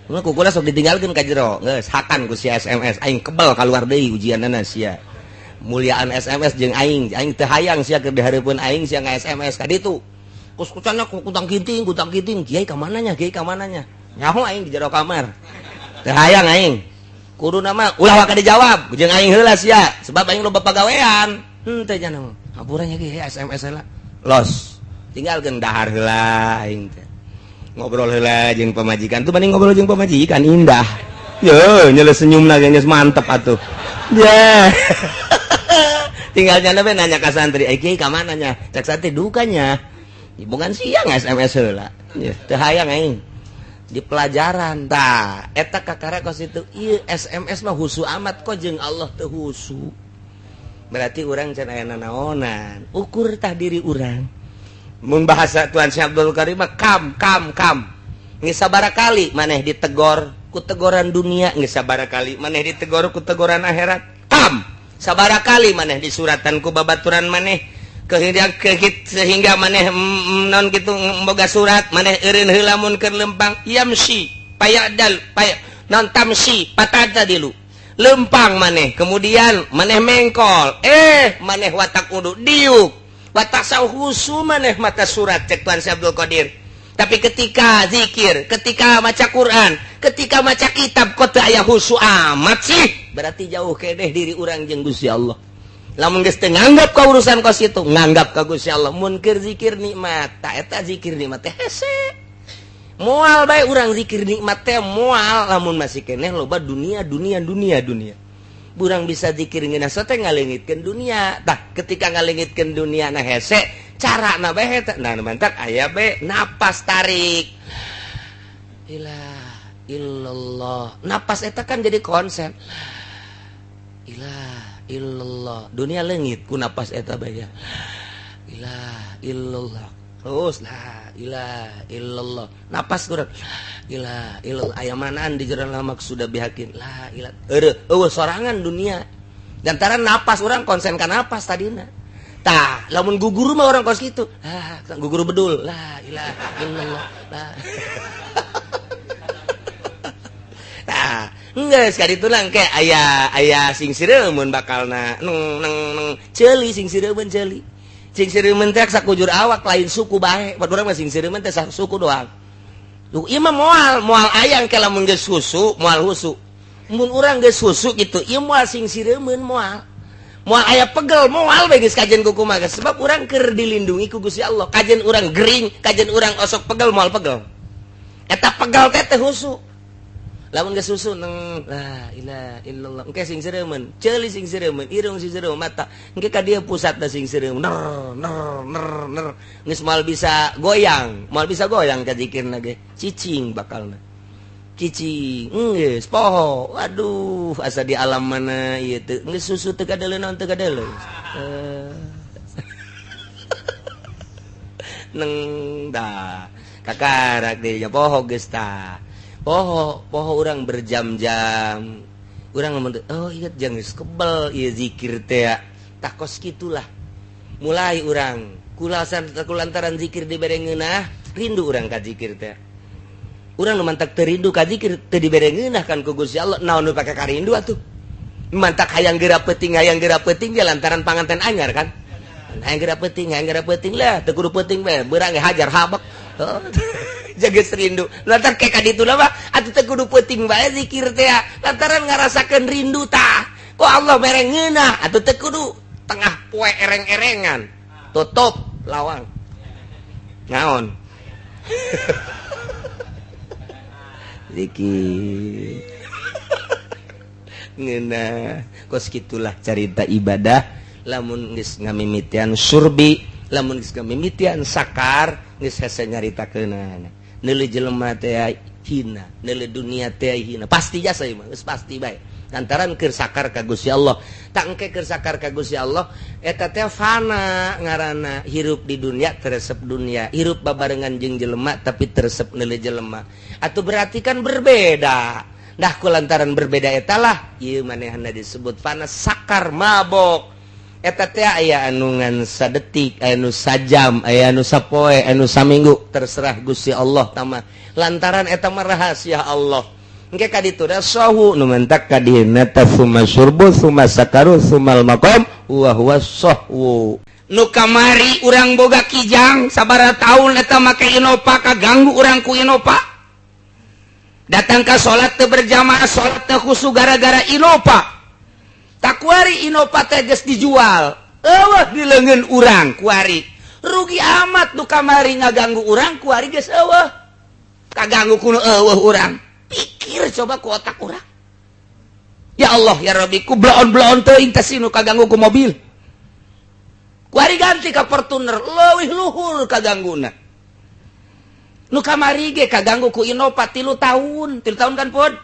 Mun ku kula sok ditinggalkeun ka jero, geus hakan ku si SMS, aing kebel kaluar deui ujianana sia. Muliaan SMS jeung aing, aing teu hayang sia keur dihareupeun aing sia nge-SMS ka ditu. Kus kucana kutang kinting, kutang kinting, kiai ka mananya, kiai ka mananya. Nyaho aing di jero kamar. Teu hayang aing. Kudu nama ulah waka dijawab, jeung aing heula sia, sebab aing loba pagawean. Henteu nya hampura nya kiai SMS heula. Los. Tinggalkeun dahar heula aing teh. Ngobrol heula jeung pamajikan tuh, banding ngobrol jeung pamajikan indah. Yo, nyele senyum lagi geus mantep atuh. Ya. Tinggal nyana nanya ka santri, "Eh, kiai ka mana nya?" Cak santri dukanya. Bukan siang SMS heula. Teu hayang aing di pelajaran tah eta kakara kos itu. Ieu SMS mah husu amat, kok jeung Allah teu husu? Berarti urang can aya nanaonan. Ukur tah diri urang. Mun bahasa Tuan Syekh Abdul Karim mah kam kam kam. Geus sabaraha kali maneh ditegor ku tegoran dunia, geus sabaraha kali maneh ditegor ku tegoran akhirat? Kam sabaraha kali maneh disuratan ku babaturan maneh sehingga maneh non gitu boga surat, maneh eureun heula mun keur lempang? Yamsi payadal pay non tamsi patata dilu, lempang maneh, kemudian maneh mengkol, maneh watak udu diuk watak husu maneh mata surat, cek Tuan Syekh Abdul Qadir. Tapi ketika zikir, ketika maca Quran, ketika maca kitab, kok teu aya husu amat sih? Berarti jauh keneh diri urang jeung Gusti Allah. Lamun geus teu nganggap ka urusan kos itu, nganggap ka Gusti Allah, mun keur zikir nikmat, ta eta zikir nikmat teh hese. Moal bae urang zikir nikmat teh moal lamun masih keneh loba dunia, dunia, dunia, dunia. Urang bisa zikir ngeunah teh ngaleungitkeun dunia. Tah, ketika ngaleungitkeun dunia na hese, cara na bae eta. Nah, mantak aya bae napas tarik. Ilah illallah. Napas eta kan jadi konsen. Ilah illallah. Dunia leungit ku napas eta bae ya. Ilah illallah. Terus la ilah illallah. Napas kurang. Ilah illallah. Aya manaan di jero lamak sudah bihakin. La ilah. Eueuh, eueuh sorangan dunia. Lantaran napas urang konsen ka napas tadina. Tah, lamun gugur mah orang kos kitu. Ah, gugur bedul. La ilaha illallah. La. Tah, geus kaditu lang ke aya aya sing sireumeun bakalna neng neng neng ceuli, sing sireumeun ceuli. Sing sireumeun teh sakujur awak, lain suku bae. Buat urang mah sing sireumeun teh suku doang. Duh, ieu mah moal moal ayang ke lamun geus husu, moal husu. Mun urang geus husu kitu, ieu moal sing sireumeun moal. Moal aya pegel, moal bae geus kajen ku kumaha, sebab urang keur dilindungi ku Gusti Allah. Kajen urang gering, kajen urang osok pegel, moal pegel. Eta pegel teh teh husu. Lamun geus husu neng la ilaha illallah, engke sing sireumeun, ceuli sing sireumeun, irung sing sireumeun, mata. Engke ka dieu pusatna sing sireumeun, ner ner ner ner. Geus moal bisa goyang, moal bisa goyang ka zikirna ge. Cicing bakalna. Cicing, geus poho. Waduh, asa di alam mana ieu teh? Geus susu teu kadeuleu naon, teu kadeuleu. Neng dah kakarak deui nya poho geus tah. Poho, poho urang berjam-jam. Urang ngomong, oh ingat jangan geus kebel ieu zikir teh. Tah kos kitulah. Mulai urang kulasan kulantaran zikir dibere ngeunah, rindu urang ka zikir teh. Urang nu mantak teu rindu ka zikir teu dibere ngeunah kan ku Gusti Allah, naon nu pake karindu atuh? Mantak hayang geura peuting ge lantaran panganten anyar kan. Hayang geura peuting lah, teu kudu peuting bae, beurang ge hajar habek. Oh, jaga rindu. Lantar kayak kaditu lah mah atuh teu kudu peuting bae zikir teh lantaran ngarasakeun rindu tah. Kok Allah mere ngeunah atuh teu kudu tengah poe ereng-erengan. Tutup lawang. Naon? Zikir. Ngeunah. Kos kitulah carita ibadah lamun geus ngamimitian surbi, lamun geus ngamimitian sakar, geus hese nyaritakeunana. Neuleuh jelema teh hina, neuleuh dunia teh hina. Pasti jasa ieu mah, geus pasti bae. Lantaran keur sakar ka Gusti Allah. Tak engke keur sakar ka Gusti Allah, eta teh fana ngaranna, hirup di dunia teresep dunia, hirup babarengan jeung jelema tapi teresep neuleuh jelema. Atuh berarti kan berbeda. Dah ku lantaran berbeda eta lah ieu manehna disebut fana, sakar mabok. Eta teh aya anu ngan sadetik, aya anu sajam, aya anu sapoe, anu saminggu, terserah Gusti Allah tama. Lantaran eta mah rahasia Allah. Engke ka ditu da sahu nu mentak ka dieuna teh summa syurbu summa sakaru sumal maqam wa huwa sahwu. Nu kamari urang boga kijang sabaraha taun eta make Innova, kaganggu urang ku Innova. Datang ka salat teu berjamaah, salat teu khusyuk gara-gara Innova. Takuari Innova teh geus dijual, eueuh di leungeun urang kuari. Rugi amat nu kamari ngaganggu urang, kuari geus eueuh. Kaganggu ku nu eueuh urang. Pikir coba ku otak urang. Ya Allah ya Rabbi, ku bloon-bloon teuing teh si nu kaganggu ku mobil. Kuari ganti ka Fortuner, leuwih luhur kagangguna. Nu kamari ge kaganggu ku Innova 3 tahun, 3 tahun kan, Pod?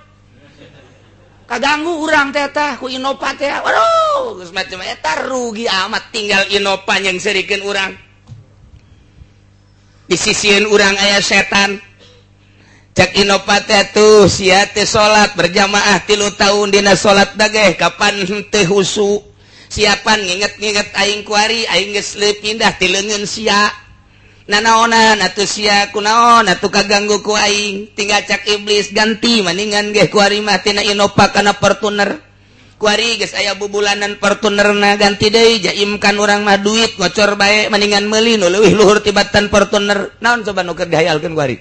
Kaganggu urang teh tah ku Innova teh. Waduh, geus macam eta rugi amat, tinggal Innova yang serikeun urang. Di sisieun urang aya setan. Cek Innova teh tuh, sia teh salat berjamaah 3 tahun, dina salat dageh kapan teu husu. Siapan nginget-nginget aing kuari, aing geus pindah ti leungeun sia. Nanaonan atuh sia, kunaon atuh kaganggu ku aing? Tinggal cak iblis, ganti maningan ge kuari mah tina Innova kana Fortuner. Kuari geus aya bubulanan Fortuner na, ganti deui, jaimkan urang mah duit ngocor bae, maningan meuli nu leuwih luhur tibatan Fortuner. Naon coba nu keur dihayalkeun kuari?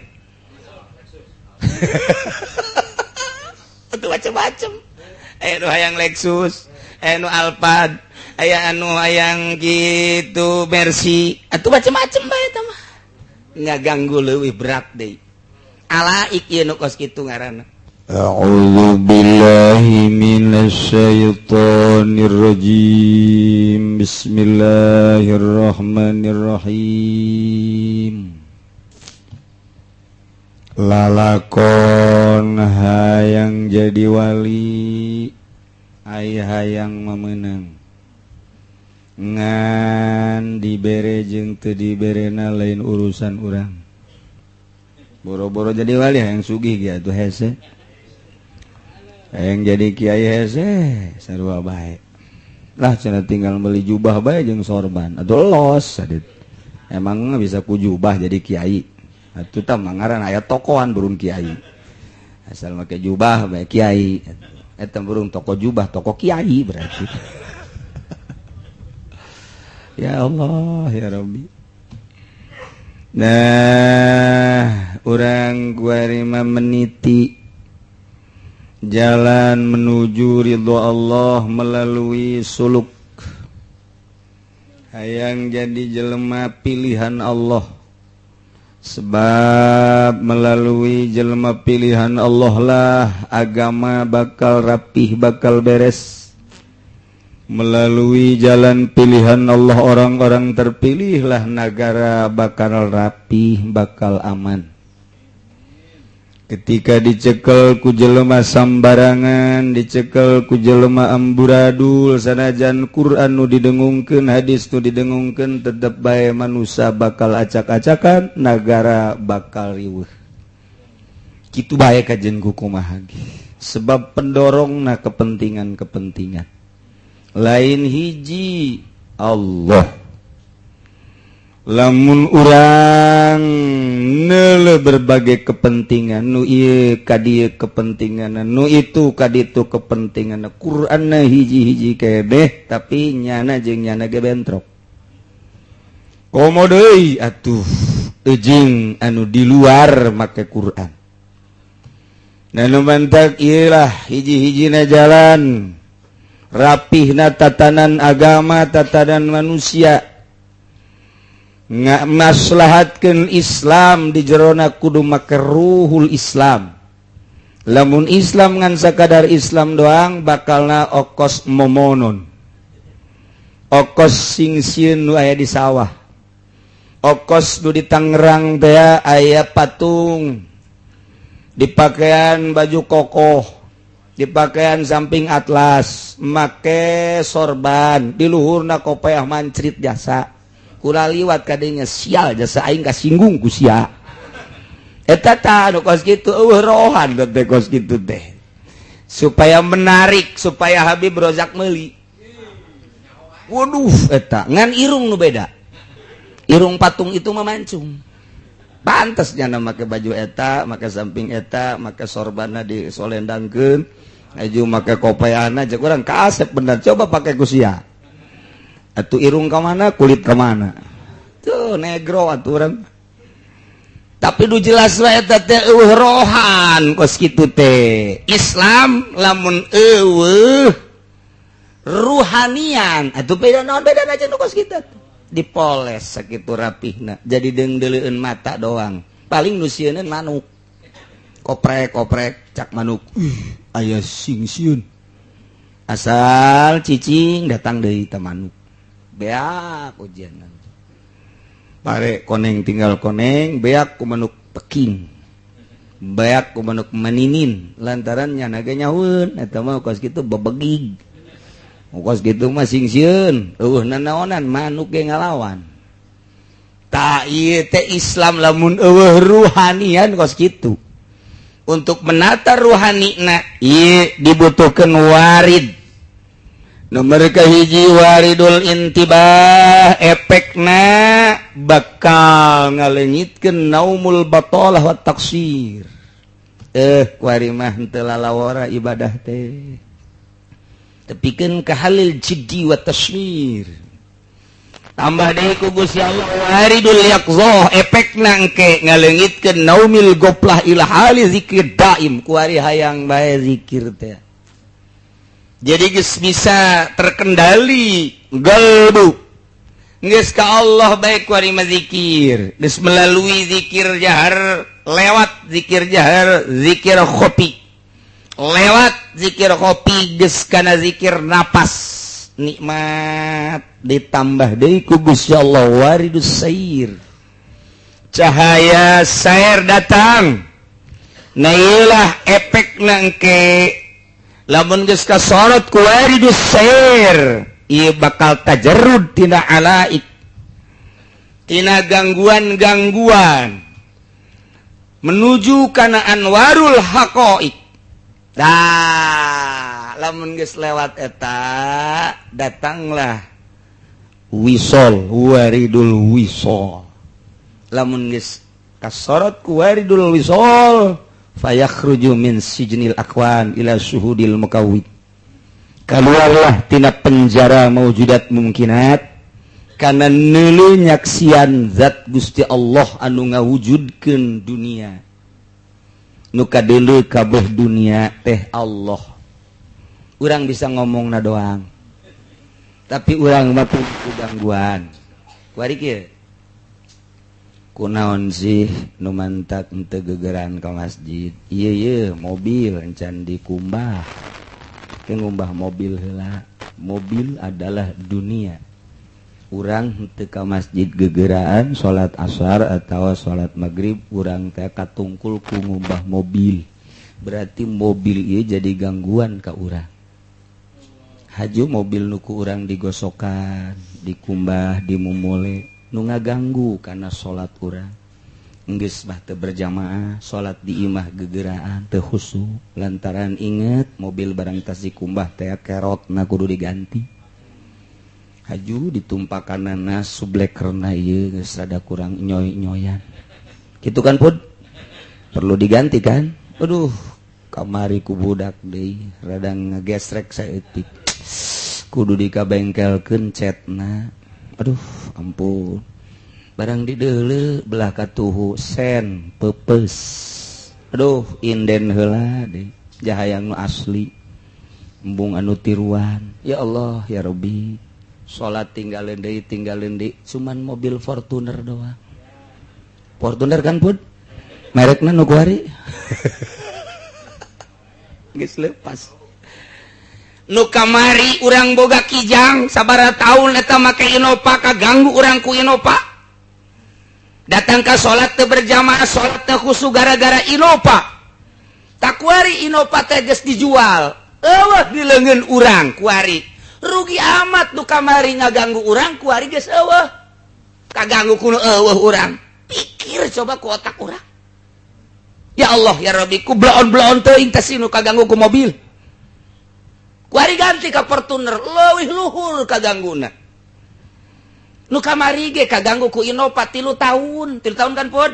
Itu macem-macem. Aya nu hayang Lexus, aya nu Alphard, aya anu hayang gitu Mercy, atuh macem-macem bae eta mah. Ngaganggu leuwih berat deui. Alaik ieu nu kos kitu ngaranna. أعوذ بالله من الشيطان الرجيم. بسم الله الرحمن الرحيم. Lalakon hayang jadi wali, ay hayang memenang, ngan dibere jeung teu diberena lain urusan urang. Boro-boro jadi wali, hayang sugih ge atuh hese, hayang jadi kiai hese, sarua bae lah cenah, tinggal beli jubah bae jeung sorban atau los adit. Emang bisa ku jubah jadi kiai atuh? Tah, mangaran aya tokoan burung kiai, asal make jubah bae kiai. Eta burung toko jubah, toko kiai berarti. Ya Allah, ya Rabbi. Nah, urang kuari mah meniti jalan menuju ridho Allah melalui suluk, hayang jadi jelema pilihan Allah, sebab melalui jelema pilihan Allah lah agama bakal rapih, bakal beres. Melalui jalan pilihan Allah, orang-orang terpilihlah negara bakal rapih, bakal aman. Ketika dicekel ku jelema sambarangan, dicekel ku jelema amburadul, sanajan Quran nu didengungkeun, hadis nu didengungkeun, tetep bae manusia bakal acak-acakan, negara bakal riweuh. Kitu bae kajen ku kumaha ge, sebab pendorongna kepentingan-kepentingan lain hiji Allah. Lamun urang nele berbagai kepentingan, nu ieu ka dieu kepentingan, nu itu ka ditu kepentingan, Quran hiji-hiji kebeh, tapi nyana jeung nyana ge bentrok. Komo deui atuh ejing anu di luar make Quran. Nah, nu mantak ieu lah hiji-hijina jalan rapihna tatanan agama, tatanan manusia, nggak maslahatkan Islam di jerona kudu make ruhul Islam. Lamun Islam ngan sakadar Islam doang, bakalna okos momonon, okos sing sieun nu aya di sawah, okos nu di Tangerang teh aya patung dipakaian baju kokoh, dipakaian samping atlas, make sorban, di luhurna kopeah mancrit jasa. Kula liwat kadinya, sial jasa aing kasinggung ku sia. Eta tah anu kos kitu, eueuh rohan teh kos kitu teh, supaya menarik, supaya Habib Rozak meuli. Waduh, eta ngan irung nu beda, irung patung itu mah mancung. Pantes nyana make baju eta, make samping eta, make sorbana disolendangkeun, aju make kopeana, cek urang kasep bener. Coba pakai ku sia atuh, irung ka mana, kulit ka mana tuh, negro aturan. Tapi du jelas wae eta teh eueuh rohan kos kitu teh. Islam lamun eueuh ruhanian atuh beda. Naon beda aja nu kos kitu? Dipoles sakitu rapihna, jadi deungdeuleun mata doang. Paling nu sieuneun manuk, koprek koprek, cak manuk, ih aya sing sieun, asal cicing datang deui teh manuk. Beak ujian pare koneng, tinggal koneng, beak ku manuk peking, beak ku manuk maninin, lantaran nyana ge nyahueun eta mah kos kitu bebegig, kos kitu mah singsieun, eueuh nanaonan, manuk ge ngalawan. Tah, ieu teh Islam lamun eueuh ruhanian kos kitu. Untuk menata ruhani na ieu dibutuhkan warid. Nomor hiji, waridul intibah, efekna bakal ngaleungitkeun naumul batalah wa taksir. Kuari mah henteu lalawara ibadah teh, tepikeun ka halil jiddi wa tasmir. Tambah deui ku Gusti Allah waridul yaqzah, efekna engke ngaleungitkeun naumil goflah ila hali zikir daim. Kuari hayang bae zikir teh, jadi geus bisa terkendali galbu, geus ka Allah bae kuari mah zikir, geus melalui zikir jahar, lewat zikir jahar, zikir khofi, lewat zikir khofi, geus kana zikir napas nikmat. Ditambah deui ku Gusti Allah waridus sair, cahaya sair datang. Nah, ieulah efekna engke lamun geus kasorot ku waridus sair ieu, bakal tajarrud tina alaik, tina gangguan-gangguan, menuju kana anwarul haqaiq. Dah, lamun geus lewat eta, datanglah wisol, waridul wisol. Lamun geus kasorot ku waridul wisol, fayakhruju min sijnil akwan ila syuhudil mukawwid, keluarlah tina penjara maujudat mumkinat karena neuleu nyaksian zat Gusti Allah anu ngawujudkeun dunia. Nu kadeuleu kabeh dunia teh Allah. Urang bisa ngomong na doang, tapi urang mah ku gangguan kuari kieu. Kunaon sih nu mantak henteu gegeran ka masjid? Ieu ieu mobil encan dikumbah, ke ngumbah mobil heula. Mobil adalah dunia. Urang henteu ka masjid gegeraan salat asar atau salat maghrib, urang teh katungkul ku ngumbah mobil. Berarti mobil ieu jadi gangguan ka urang. Haju mobil nu ku urang digosokan, dikumbah, dimumule, nu ngaganggu karena salat urang geus mah teu berjamaah, salat di imah gegeraan teu khusyuk lantaran inget mobil barang tas dikumbah teh, kerotna kudu diganti. Haju ditumpakanana sublekerna ieu geus rada kurang nyoy-nyoyan gitu kan, pun perlu diganti kan. Aduh, kamari ku budak deui rada ngegesrek saeutik, kudu dikabengkelkeun cetna. Aduh ampun, barang dideuleu belah katuhu sen pepes. Aduh, inden heula deui, jahayang nu asli embung anu tiruan. Ya Allah ya Rabbi, salat tinggalin deui, tinggalin deui, cuman mobil Fortuner doang. Fortuner kan pun merekna nu kuari geus lepas. Nu kamari urang boga Kijang sabaraha tahun eta make Innova, kaganggu urang ku Innova, datang ka salat teu berjamaah, salat teu khusyuk gara-gara Innova. Tah, kuari Innova teh geus dijual, eueuh di leungeun urang. Kuari rugi amat. Nu kamari ngaganggu urang, kuari geus eueuh, kaganggu ku nu eueuh urang. Pikir coba ku otak urang. Ya Allah ya Rabbi, ku bloon-bloon teuing teh nu kaganggu ku mobil. Kuari ganti ka Fortuner, leuwih luhur kagangguna. Nu kamari ge kaganggu ku Innova 3 tahun, 3 tahun kan pun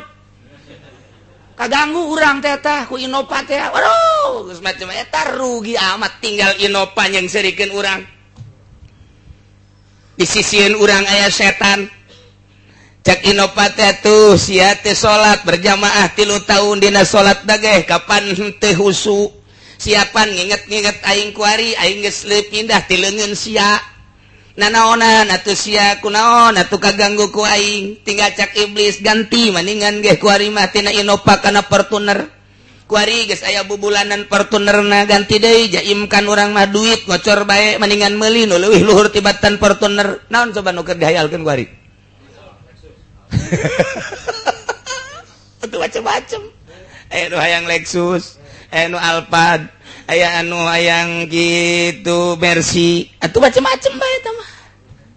kaganggu urang teh tah ku Innova teh. Waduh, geus macam eta, rugi amat. Tinggal Innova yang serikeun urang, di sisieun urang aya setan. Cek Innova teh, tuh sia teh salat berjamaah 3 tahun, dina salat dageh kapan teu khusyuk, siapan nginget-nginget aing. Kuari aing geus pindah ti leungeun sia, nanaonan atuh sia, kunaon atuh kaganggu ku aing? Tinggal cak iblis, ganti maningan ge kuari mah tina Innova kana Fortuner. Kuari geus aya bubulanan Fortunerna, ganti deui. Jaimkan urang mah, duit ngocor bae, mendingan meuli nu leuwih luhur tibatan Fortuner. Naon coba nu keur dihayalkeun kuari? Itu macem-macem. Aya nu hayang Lexus, aya nu Alphard, aya anu hayang gitu Mercy, atuh macem-macem bae eta mah.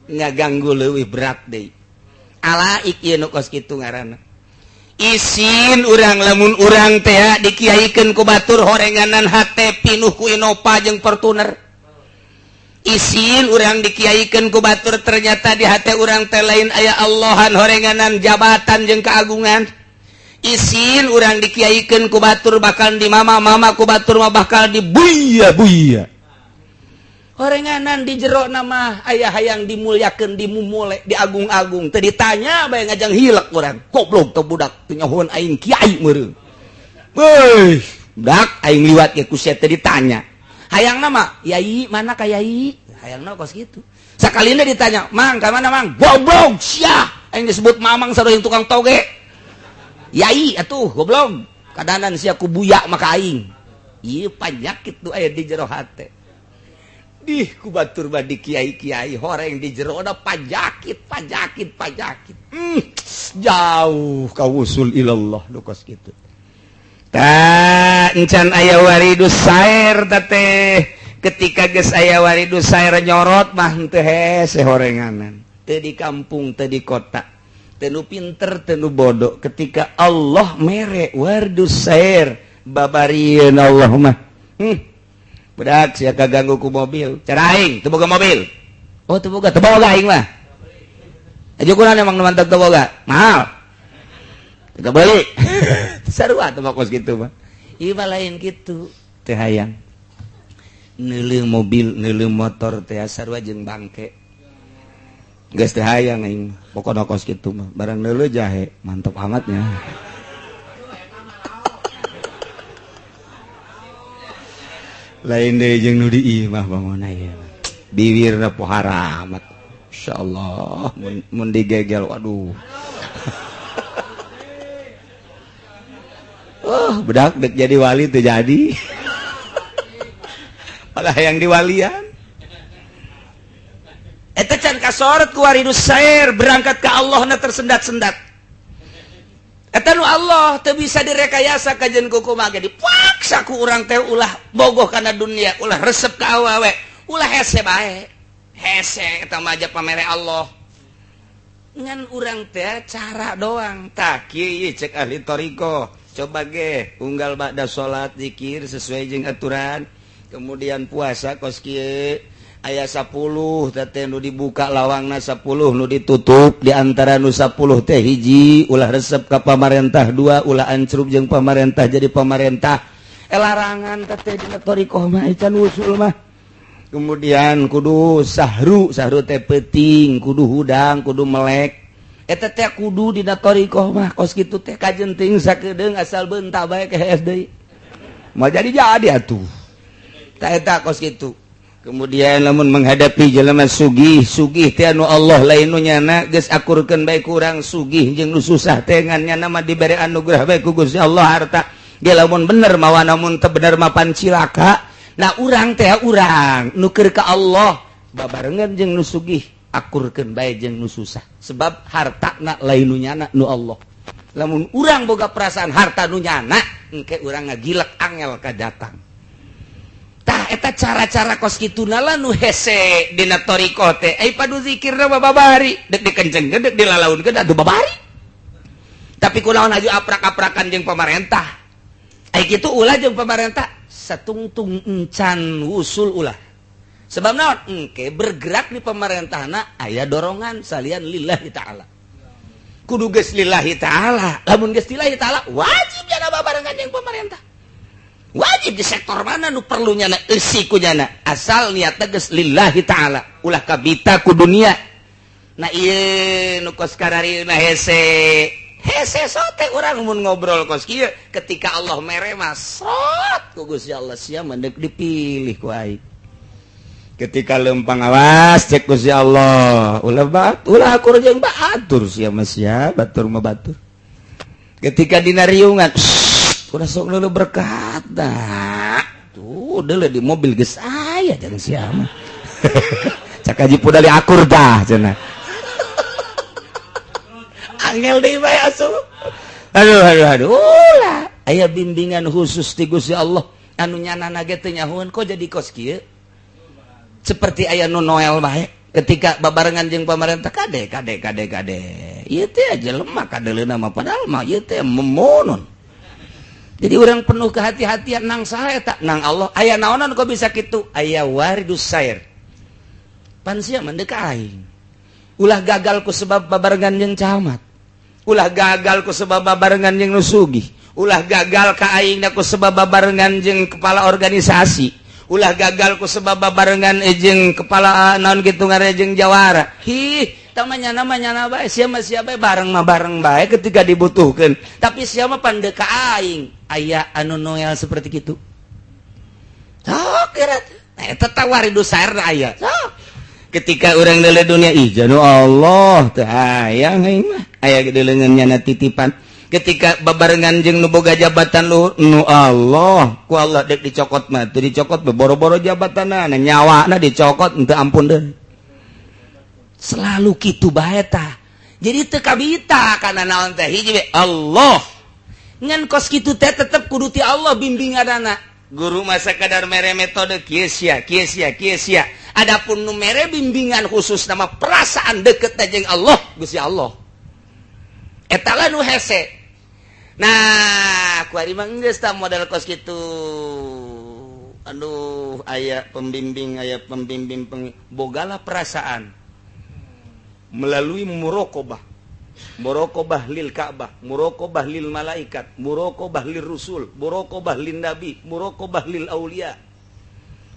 Ngaganggu leuwih berat deui. Alaik ieu nu kos kitu ngaranna. Isin urang lamun urang teh dikiaikeun ku batur horenganan hate pinuh ku Innova jeung Fortuner. Isin urang dikiaikeun ku batur, ternyata di hate urang teh lain aya Allahan, horenganan jabatan jeung keagungan. Isin urang dikiaikeun ku batur, bakal di mama-mama ku batur mah, bakal di buya buya, horenganan di jero nama aya hayang dimuliakeun, dimumule, diagung-agung. Teu ditanya bae ngajang hilek urang, goblok teu budak teu nyahoan aing kiai meureun. Weuh, budak aing liwat ge ku sia teu ditanya. Hayang nama yai mana ka yai, hayangna kos kitu. Sakalina ditanya, "Mang, ka mana, Mang?" "Goblok sia, aing disebut mamang sarua yang tukang toge." "Yai atuh, goblok, kadanan sia ku buya maka aing." Ieu panyakit nu aya di jero hate. Dih, ku batur mah di kiai-kiai horeng di jero ada pajakit, pajakit, pajakit. Jauh ka wusul ilallah nu kos kitu. Ta encan aya waridus sair teh. Ketika geus aya waridus sair nyorot mah henteu hese horenganan. Teu di kampung, teu di kota. Teu nu pinter, teu nu bodoh. Ketika Allah mere waridus sair, babarieun Allah mah. Budak sia kaganggu ku mobil. Cara aing teu boga mobil. Oh, teu boga, teu boga aing mah. Aja kurang emang nu mantap teu boga. Mahal. Teu beli. Sarua teu kos kitu mah. Ieu mah lain kitu. Teu hayang. Neuleuh mobil, neuleuh motor teh sarua jeung bangke. Geus teu hayang aing. Pokona kos kitu mah. Barang neuleuh jahe, mantap amatnya. Lain deui jeung nu di imah bangunna ieu. Biwirna pohara amat. Insyaallah mun digegel, waduh. Oh, budak dek jadi wali teu jadi. Malah hayang diwalian. Eta can kasorot ku waridus sair, berangkat ke Allah na tersendat-sendat. Eta nu Allah teu bisa direkayasa kajen kumaha ge dipaksa ku urang teh ulah bogoh kana dunia, ulah resep ka awewe, ulah hese bae. Hese eta mah aja pamere Allah. Ngan urang teh cara doang. Tah kieu cek ahli thariqah. Coba ge unggal ba'da salat zikir sesuai jeung aturan, kemudian puasa kos kieu. Aya 10 teh nu dibuka lawangna, 10 nu ditutup. Di antara nu 10 teh, hiji, ulah resep ka pamarentah, dua, ulah ancrub jeung pamarentah jadi pamarentah. Larangan teh dina thariqah mah can usul mah. Kemudian kudu sahru, sahru teh peuting, kudu hudang, kudu melek. Eta teh kudu dina thariqah mah kos kitu teh kajenting sakedeung asal beunta bae ke hees deui. Moal jadi-jadi atuh. Tah eta kos kitu. Kemudian lamun menghadapi jelema sugih, sugih teh anu Allah lain nu nyana, geus akurkeun bae kurang sugih jeung nu susah teh ngan nyana mah dibere anugerah bae ku Gusti Allah harta. Ge lamun bener mawa, namun teu bener mah pan cilaka. Nah, urang teh urang nu keur ka Allah babarengan jeung nu sugih, akurkeun bae jeung nu susah, sebab hartana lain nu nyana, nu Allah. Lamun urang boga perasaan harta nu nyana, engke urang ngagilek angel ka datang. Eta cara-cara kos kitu nala nu hese dina thariqah teh. Ai padu zikirna mah babari, dek dikencengkeun, dek dilalaunkeun atuh babari. Tapi kunaon aju aprak-aprakan jeung pamarentah? Ai kitu ulah jeung pamarentah satungtung encan wusul ulah. Sebab naon? Engke bergerak di pamarentahna aya dorongan salian lillahi ta'ala. Kudu geus lillahi ta'ala. Lamun geus lillahi ta'ala wajib jana babarengan jeung pamarentah. Wajib di sektor mana nu perlunya na eusi ku nyana, asal niatna geus lillahi ta'ala, ulah kabita ku dunia. Nah, ieu nu kos kararieuna hese hese sote urang mun ngobrol kos kieu. Ketika Allah mere mah sot ku Gusti Allah, sia mah deuk dipilih ku aing. Ketika lempang, awas cek Gusti Allah, ulah bat ulah akur jeung batur, sia mah sia batur mah batur. Ketika dina riungan Kuda sok leuleuh berkat dah. Tuh, deuleu di mobil geus aya jangan siapa. Cak Haji Pudali akur dah cenah. Angel deui bae asup. Aduh, aduh, aduh. Ulah, aya bimbingan khusus ti Gusti Allah anu nyana ge teu nyahoeun kok jadi kos kieu. Seperti aya nu Noel bae ketika babarengan jeung pemerintah, kade, kade, kade, kade. Ieu teh jelema kadeleuna mah, padahal mah ieu teh memonon. Jadi orang penuh kehati-hatian nang saha eta? Nang Allah. Aya naonan kok bisa kitu? Aya waridus sair. Pan sia mah deuk aing. Ulah gagal ku sebab babarengan jeung camat. Ulah gagal ku sebab babarengan jeung nu sugih. Ulah gagal ka aing ku sebab babarengan jeung kepala organisasi. Ulah gagal ku sebab babarengan jeung kepala naon kitu ngaranna, jeung jawara. Hi, tamanya namanya na bae sia mah, sia bae, bareng mah bareng bae ketika dibutuhkan. Tapi sia mah pan deuk ka aing. Aya anu Noel seperti kitu. Sok kira. Nah, eta tawaridus sair aya. Sok. Ketika orang dalam dunia, ih, janu Allah teu hayang aing mah. Aya gede leungeun nyana titipan. Ketika babarengan jeung nu boga jabatan luhur, nu Allah ku Allah dek dicokot mah teu dicokot, boro-boro jabatanna, nyawana dicokot henteu ampun deui. Selalu kitu bae tah. Jadi teu kabita kana naon teh, hiji we Allah. Ngan kos kitu teh tetep kudu ti Allah bimbinganana. Guru masa kadar mere metode kieu sia, kieu sia, kieu sia. Adapun nu mere bimbingan khusus nama perasaan deket jeung Allah, Gusti Allah. Eta lah nu hese. Nah, kuari mah geus tah model kos kitu. Aduh, aya pembimbing bogalah perasaan melalui muraqabah. Muraqabah lil Ka'bah, muraqabah lil malaikat, muraqabah lir rusul, muraqabah lin nabi, muraqabah lil aulia.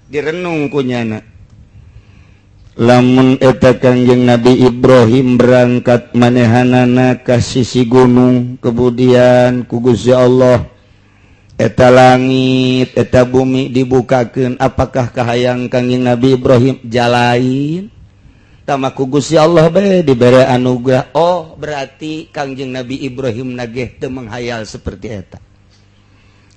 Direnung ku nyana. Lamun eta Kangjeng Nabi Ibrahim berangkat manehanana ka sisi gunung, kemudian ku Gusti Allah eta langit eta bumi dibukakeun, apakah kahayang Kangjeng Nabi Ibrahim jalain tama ku Gusti Allah bae dibere anugerah? Oh, berarti Kangjeng Nabi Ibrahim nageh teu menghayal seperti eta.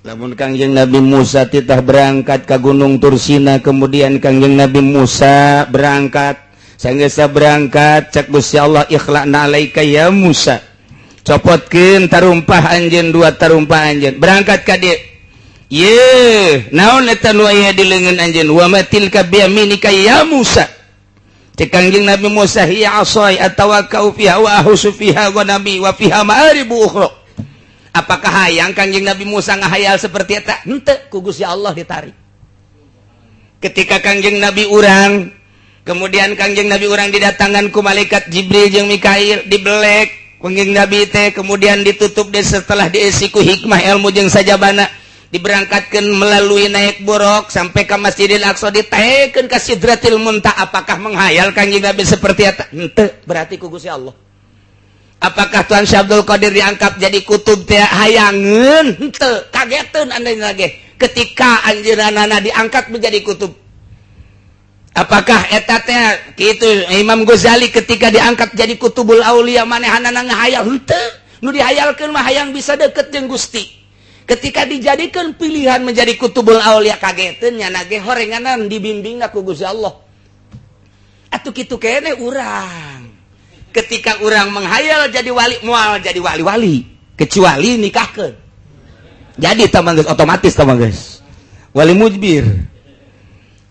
Lamun Kangjeng Nabi Musa titah berangkat ke Gunung Tursina, kemudian Kangjeng Nabi Musa berangkat, sanggeus berangkat cek Gusti Allah, "Ikhla'na alaika ya Musa," copotkeun tarumpah anjeun, dua tarumpah anjeun, berangkat ka dieu. Ye, naon eta nu aya di leungeun anjeun? "Wa ma tilka biyaminika ya Musa?" Cek Kangjeng Nabi Musa, "Hiya asai atawakkau fiha wa ahussu fiha ghanami wa fiha ma'aribu ukhra." Apakah hayang Kangjeng Nabi Musa ngahayal seperti eta? Henteu, ku Gusti Allah ditarik. Ketika Kangjeng Nabi urang, kemudian Kangjeng Nabi urang didatangan ku malaikat Jibril jeung Mikail, dibelek Kangjeng Nabi teh, kemudian ditutup deh setelah diisi ku hikmah, ilmu jeung sajabana, diberangkatkan melalui naik buraq sampai ke Masjidil Aqsa, ditaekkeun ka Sidratil Muntaha. Apakah menghayal Kangjeng Nabi seperti eta? Henteu, berarti ku Gusti Allah. Apakah Tuan Syekh Abdul Qadir diangkat jadi kutub teh hayangeun? Henteu, kageteun anjeunna ge ketika anjeunna diangkat menjadi kutub. Apakah eta teh kitu Imam Ghazali ketika diangkat jadi kutubul aulia manehanana ngahayal? Henteu, nu dihayalkeun mah hayang bisa deket jeung Gusti. Ketika dijadikan pilihan menjadi kutubul aulia, kageteun nyana ge, horenganan dibimbingna ku Gusti Allah. Atuh kitu keneh urang. Ketika orang menghayal jadi wali, mual jadi wali-wali kecuali nikahkan jadi tambah geus otomatis, tambah geus wali mujbir.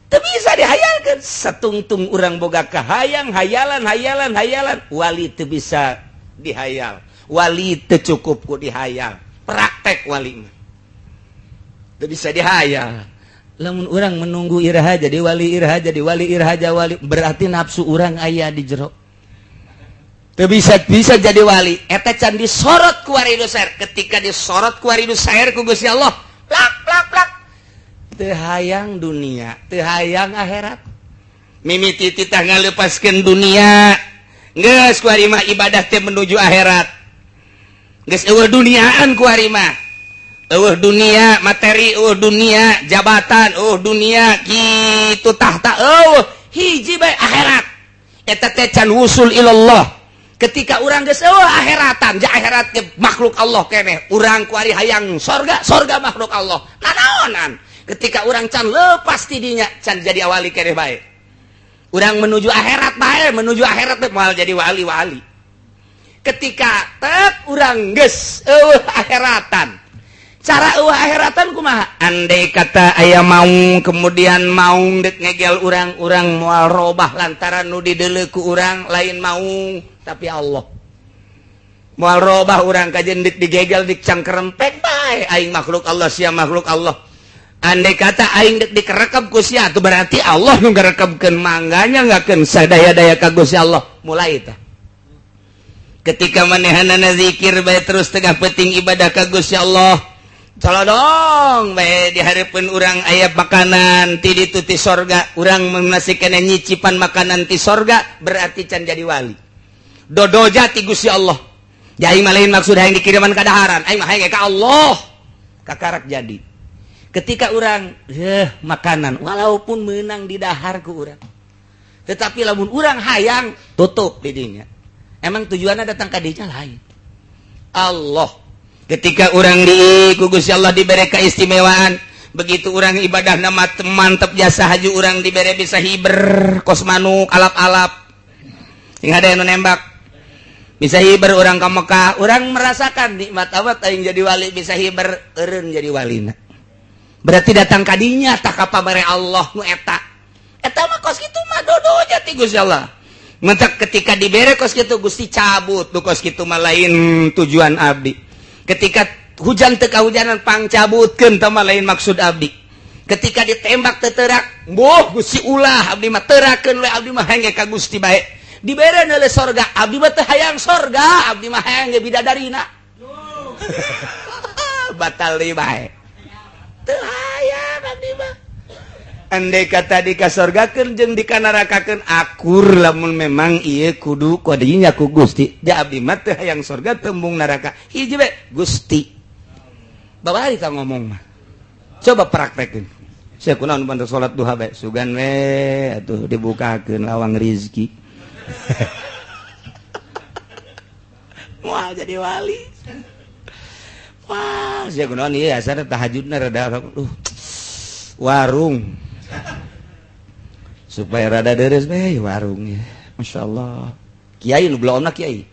Teu bisa dihayalkan. Satungtung urang boga kahayang, hayalan, hayalan, hayalan, wali teu bisa dihayal. Wali teu cukup ku dihayal, praktek. Wali mah teu bisa dihayal. Lamun urang menunggu iraha jadi wali, iraha jadi wali, iraha jadi wali, berarti nafsu urang aya di jero. Teu bisa bisa jadi wali. Eta can disorot ku waridus sair. Ketika disorot ku waridus sair ku Gusti Allah, plak plak plak, teu hayang dunia, teu hayang akhirat, mimiti titah ngalepaskeun dunia. Geus kuari mah ibadah teh menuju akhirat. Geus euweuh duniaan kuari mah, euweuh dunia materi, euweuh dunia jabatan, euweuh dunia kitu tahta, euweuh, hiji bae akhirat. Eta teh can wusul ilallah. Ketika urang geus euweuh akhiratan, ja akhirat ge makhluk Allah keneh. Urang kuari hayang sorga, sorga makhluk Allah. Nanaonan? Ketika urang can lepas ti dinya, can jadi wali keneh bae. Urang menuju akhirat bae, menuju akhirat bae moal jadi wali-wali. Ketika tet urang geus euweuh akhiratan, cara euweuh akhiratan kumaha? Andai kata aya maung, kemudian maung dek ngegel urang, urang moal robah lantaran nu dideuleu ku urang lain maung, tapi Allah. Moal robah urang kajen dek digegel, dicangkerempek bae, aing makhluk Allah, sia makhluk Allah. Andai kata aing dek dikerekep ku sia, itu berarti Allah nu ngarekepkeun, mangganya ngakeun sadaya-daya ka Gusti Allah. Mulai tah ketika manehanana zikir bae terus tengah penting ibadah ka Gusti Allah, colodong bae di hareupeun urang aya makanan ti ditu ti sorga, urang masih kena nyicipan makanan ti sorga, berarti can jadi wali. Dodoja ti Gusti Allah. Ya, aing mah lain maksud hayang dikiriman ka daharan, aing mah hayang ka Allah. Kakarak jadi ketika urang makanan walaupun menang di dahar ku urang, tetapi lamun urang hayang tutup didinya, emang tujuannya datang ka dinya lain Allah. Ketika urang di ku Gusti Allah diberi keistimewaan, begitu urang ibadah nama mantep jasa haju, urang diberi bisa hiber kos manuk alap-alap sing ada yang nembak, bisa hiber urang ke Mekah, urang merasakan nikmat awat aing jadi wali, bisa hiber eureun jadi walina, berarti datang kadinya tak apa bare Allah nu eta. Eta mah kos kitu mah dodonya ti Gusti Allah. Mentak ketika dibere kos kitu, Gusti cabut tuh kos kitu mah lain tujuan abdi. Ketika hujan teu kahujanan, pangcabutkeun, tah mah lain maksud abdi. Ketika ditembak teterak, boh Gusti ulah, abdi mah terakeun we, abdi mah hayang ka Gusti bae. Dibere neuleuh sorga, abdi mah teu hayang sorga, abdi mah hayang ge bidadarina. Batal deui bae, teu hayang abdi mah. Andai kata dikasorgakeun jeung dikanarakakeun akur, lamun memang ieu kudu kadinya ku Gusti, ja abdi mah teu hayang sorga, tembung neraka, hiji we Gusti. Babari ka ngomong mah, coba praktekin. Saya kunaon bantu salat duha bae, sugan we atuh dibukakeun lawang rizki. Wah, jadi wali. Wah, saya kunaon ieu asana tahajudna rada warung supaya rada deres bae warungnya. Masya Allah, kiai nu belum kiai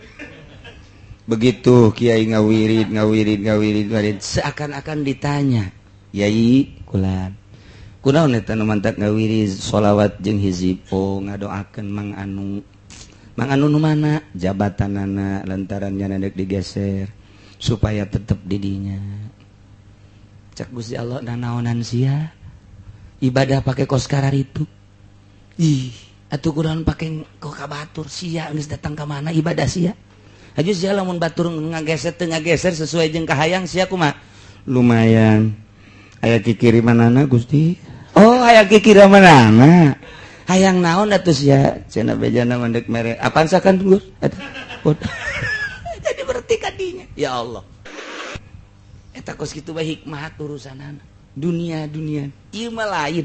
begitu, kiai ngawirid ngawirid ngawirid ngawirid, seakan-akan ditanya, "Yai kulan, kunaon eta nu mantak ngawirid sholawat jeung hizib?" "Oh, ngadoakeun Mang Anu." "Mang Anu nu mana?" "Jabatanana, lantaran nya dek digeser supaya tetep didinya." Cek Gusti Allah, "Nanaonan sia ibadah pakai kos karar itu?" "Ih atuh, kunaon pake kok ka batur? Sia geus datang ka mana ibadah sia? Aju sia lamun batur ngageser teu ngageser sesuai jeung kahayang sia kumaha?" "Lumayan aya kikirimanana, Gusti." "Oh, aya kikirimanana, hayang naon atuh sia?" Cenah bejana mandek mere apaan sakan Gus eta. Jadi berarti kadinya ya Allah, eta kos kitu bae hikmah urusanana dunia. Dunia ieu mah lain,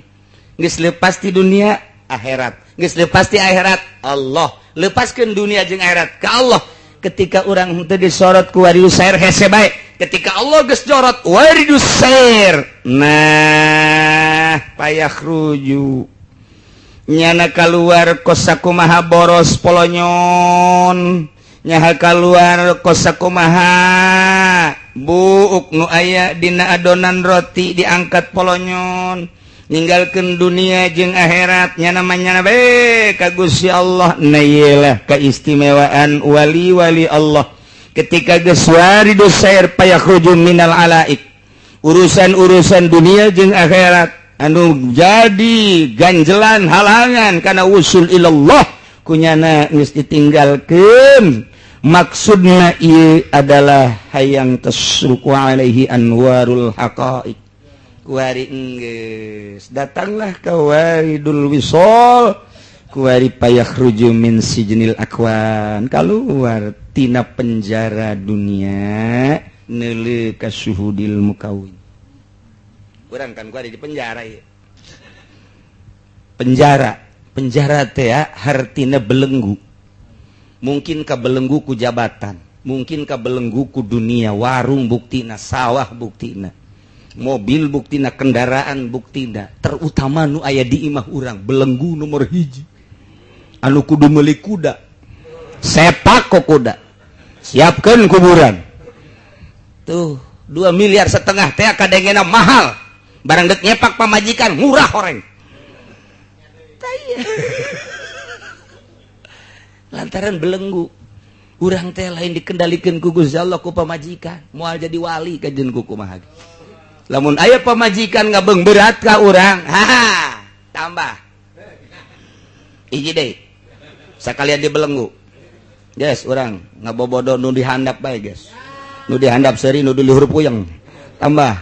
geus lepas ti dunia, akhirat, geus lepas ti akhirat, Allah. Lepaskeun dunia jeung akhirat ka Allah. Ketika urang henteu disorot ku waridus sair, hese bae. Ketika Allah geus jorot waridus sair, nah payakhruju nyana keluar kos sakumaha boros polonyon, nyaha keluar kos sakumaha buuk nu aya dina adonan roti diangkat polonyon, ninggalkeun dunia jeung akhirat, nyana manyana bae ka Gusti Allah. Nah, iyalah keistimewaan wali-wali Allah. Ketika geus waridus sair, payakhruju minal alaik, urusan-urusan dunia jeung akhirat anu jadi ganjelan halangan karena usul ilallah kunyana geus ditinggalkeun. Maksudna ieu adalah hayang tasruku alaihi anwarul haqaiq. Kuari enggeus datanglah ka waridul wisol, kuari payakhruju min sijnil akwan, keluar tina penjara dunia neuleuh ka syuhudil mukawin. Urang kan kuari di penjara ieu. Penjara, penjara teh ya hartina belenggu. Mungkin kabelenggu ku jabatan, mungkin kabelenggu ku dunia, warung buktina, sawah buktina, mobil buktina, kendaraan buktina, terutama nu aya di imah urang, belenggu nomor hiji anu kudu meuli kuda, sepak kok kuda, siapkan kuburan tuh. 2,5 miliar teh kadengena mahal, barang dek nyepak pamajikan murah horeng. Tah iya. Lantaran belenggu urang teh lain dikendalikan ku Gusti Allah, ku pamajikan. Moal jadi wali kajen ku kumaha lamun aya pamajikan ngabeng berat ka urang. Haha, tambah hiji deui sakalian dibelenggu. Guys, urang ngabobodo nu dihandap bae, guys, nu dihandap seuri, nu di luhur puyeng. Tambah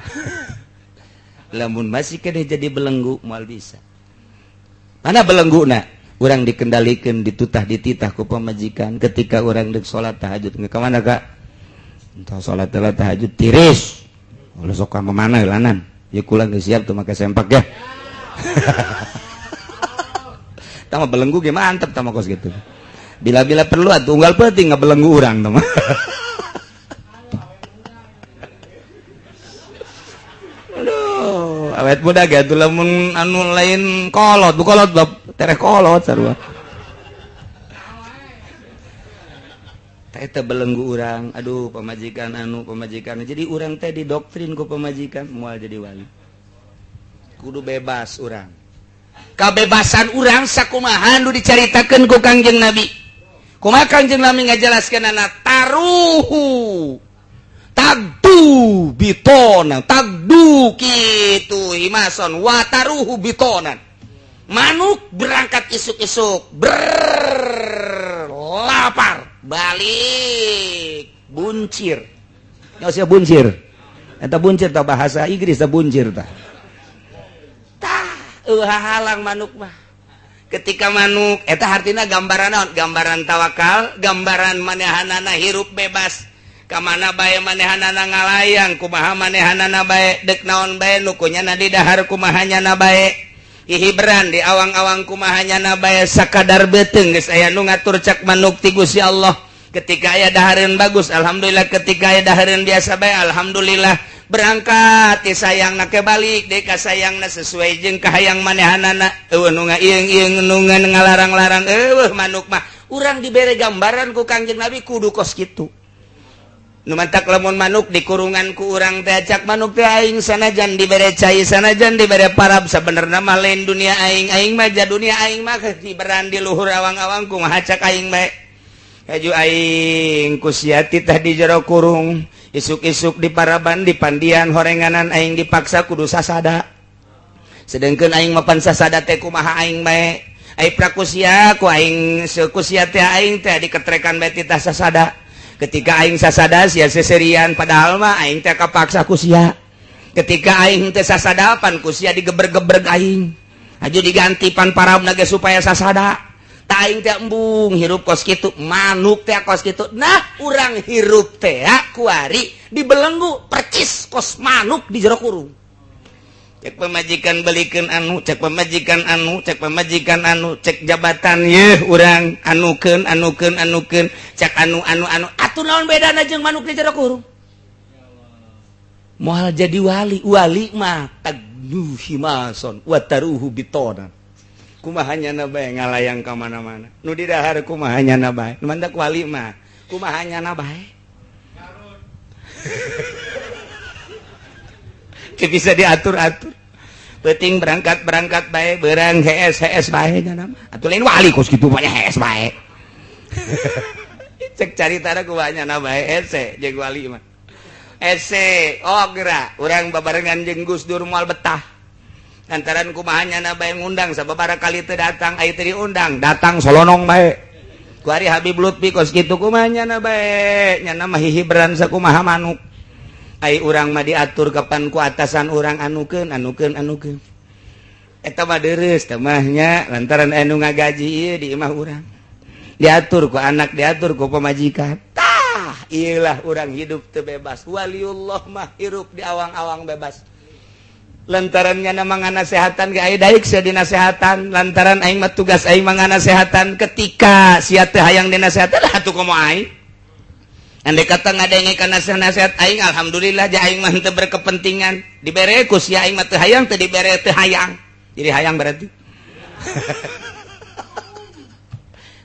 lamun masih kene jadi belenggu, moal bisa. Mana belenggu na? Urang dikendalikan, ditutah dititah ku pamajikan. Ketika urang dek salat tahajud, ke mana, Kak? Entah salat telah tahajud tiris. Ulah sok ka mana lanan ya, kula geus siap tuh make sempak ya. Tama belenggu ge mantep, tama kos gitu. Bila-bila perlu atuh unggal peuting ngabelenggu urang tama. Aduh, awet muda ge atuh lamun anu lain kolot, bu kolot bab tereh kolot sarua. Eta belenggu urang, aduh, pamajikan anu pamajikan. Jadi urang teh didoktrin ku pamajikan, moal jadi wali. Kudu bebas urang. Kabebasan urang sakumaha nu dicaritakeun ku Kangjeng Nabi. Kumaha Kangjeng Nabi ngajelaskeun anak taruhu tagdu bitona, tagdu kitu himason wa taruhu bitonan. Manuk berangkat isuk-isuk berlapar, balik buncir. Ya sia buncir eta, buncir tah bahasa Inggris tah, buncir tah. Tah eueuh halang manuk mah. Ketika manuk eta hartina gambaran naon? Gambaran tawakal, gambaran manehanana hirup bebas. Ka mana bae manehanana ngalayang, kumaha manehanana bae, dek naon bae, nu kunyana di dahar kumaha nyana bae, hihiberan di awang-awang kumaha nyana bae, sakadar beuteung geus aya nu ngatur, cak manuk, ti Gusti Allah. Ketika aya dahareun bagus, alhamdulillah. Ketika aya dahareun biasa bae, alhamdulillah. Berangkat ti sayangna ke balik deui ka sayangna sesuai jeung kahayang manehanana. Eueuh nu ngaieung-ieung, nu ngalarang-larang, eueuh manuk mah. Urang dibere gambaran ku Kangjeng Nabi kudu kos kitu. Nu mantak lamun manuk di kurungan ku urang teh, cak manuk teh, aing sanajan dibere cai, sanajan dibere parab, sabenerna mah lain dunia aing. Aing mah ja dunia aing mah hiberan di luhur awang-awang, kumaha cak aing bae. Haju aing ku sia titah di jero kurung, isuk-isuk di paraban, di pandian horenganan, aing dipaksa kudu sasada, sedangkan aing mapan sasada teh kumaha aing bae. Ai prakusia ku aing sekusia teh, aing teh diketrekan bae titah sasada. Ketika aing sasada, sia seserian, padahal mah aing teh kapaksa ku sia. Ketika aing teh sasada, pan ku sia digeber-geber aing, aju diganti pan parabna ge supaya sasada. Ta aing teh embung hirup kos kitu. Manuk teh kos kitu. Nah, urang hirup teh kuari dibelenggu percis kos manuk di jero kurung. Cek pemajikan belikan anu, cek pemajikan anu, cek pemajikan anu, cek jabatan ye urang anukeun anukeun anukeun, cek anu anu anu. Atuh naon bedana jeung manuk di jero kurung? Moal jadi wali. Wali mah tagdu himason wa taruhu bitonan, kumaha nyana bae, ngalayang ka mana-mana, nu didahar kumaha nyana bae. Nu mantak wali mah kumaha nyana bae. Bisa diatur-atur. Penting berangkat-berangkat bae, berang HS HS bae nya mah. Atuh lain wali kos kitu, banyak HS bae. Cek carita kumaha nyana bae, hese jeung wali mah. Hese oh geura urang babarengan jeung Gus Dur moal betah. Lantaran kumaha nyana bae, ngundang sababaraha kali teu datang, aya teu diundang, datang solonong bae. Kuari Habib Lutfi kos kitu, kumaha nyana bae, nyana mah hihiberan sakumaha manuk. Ai urang mah diatur kapan ku atasan urang, anukeun anukeun anukeun. Eta mah dereus teh mah nya, lantaran anu ngagaji ieu di imah urang. Diatur ku anak, diatur ku pamajikan. Tah, ieulah urang hidup teu bebas. Waliullah mah hirup di awang-awang bebas. Lantaran nyana manganasehatan ge aya daik sia dinasehatan, lantaran aing mah tugas aing manganasehatan. Ketika sia teu hayang dinasehatan lah atuh komo aing. Andai kata ngadenge kana nasihat aing, alhamdulillah, ja aing mah teu berkepentingan. Dibere ku sia aing mah teu hayang, teu dibere teu hayang. Jadi hayang berarti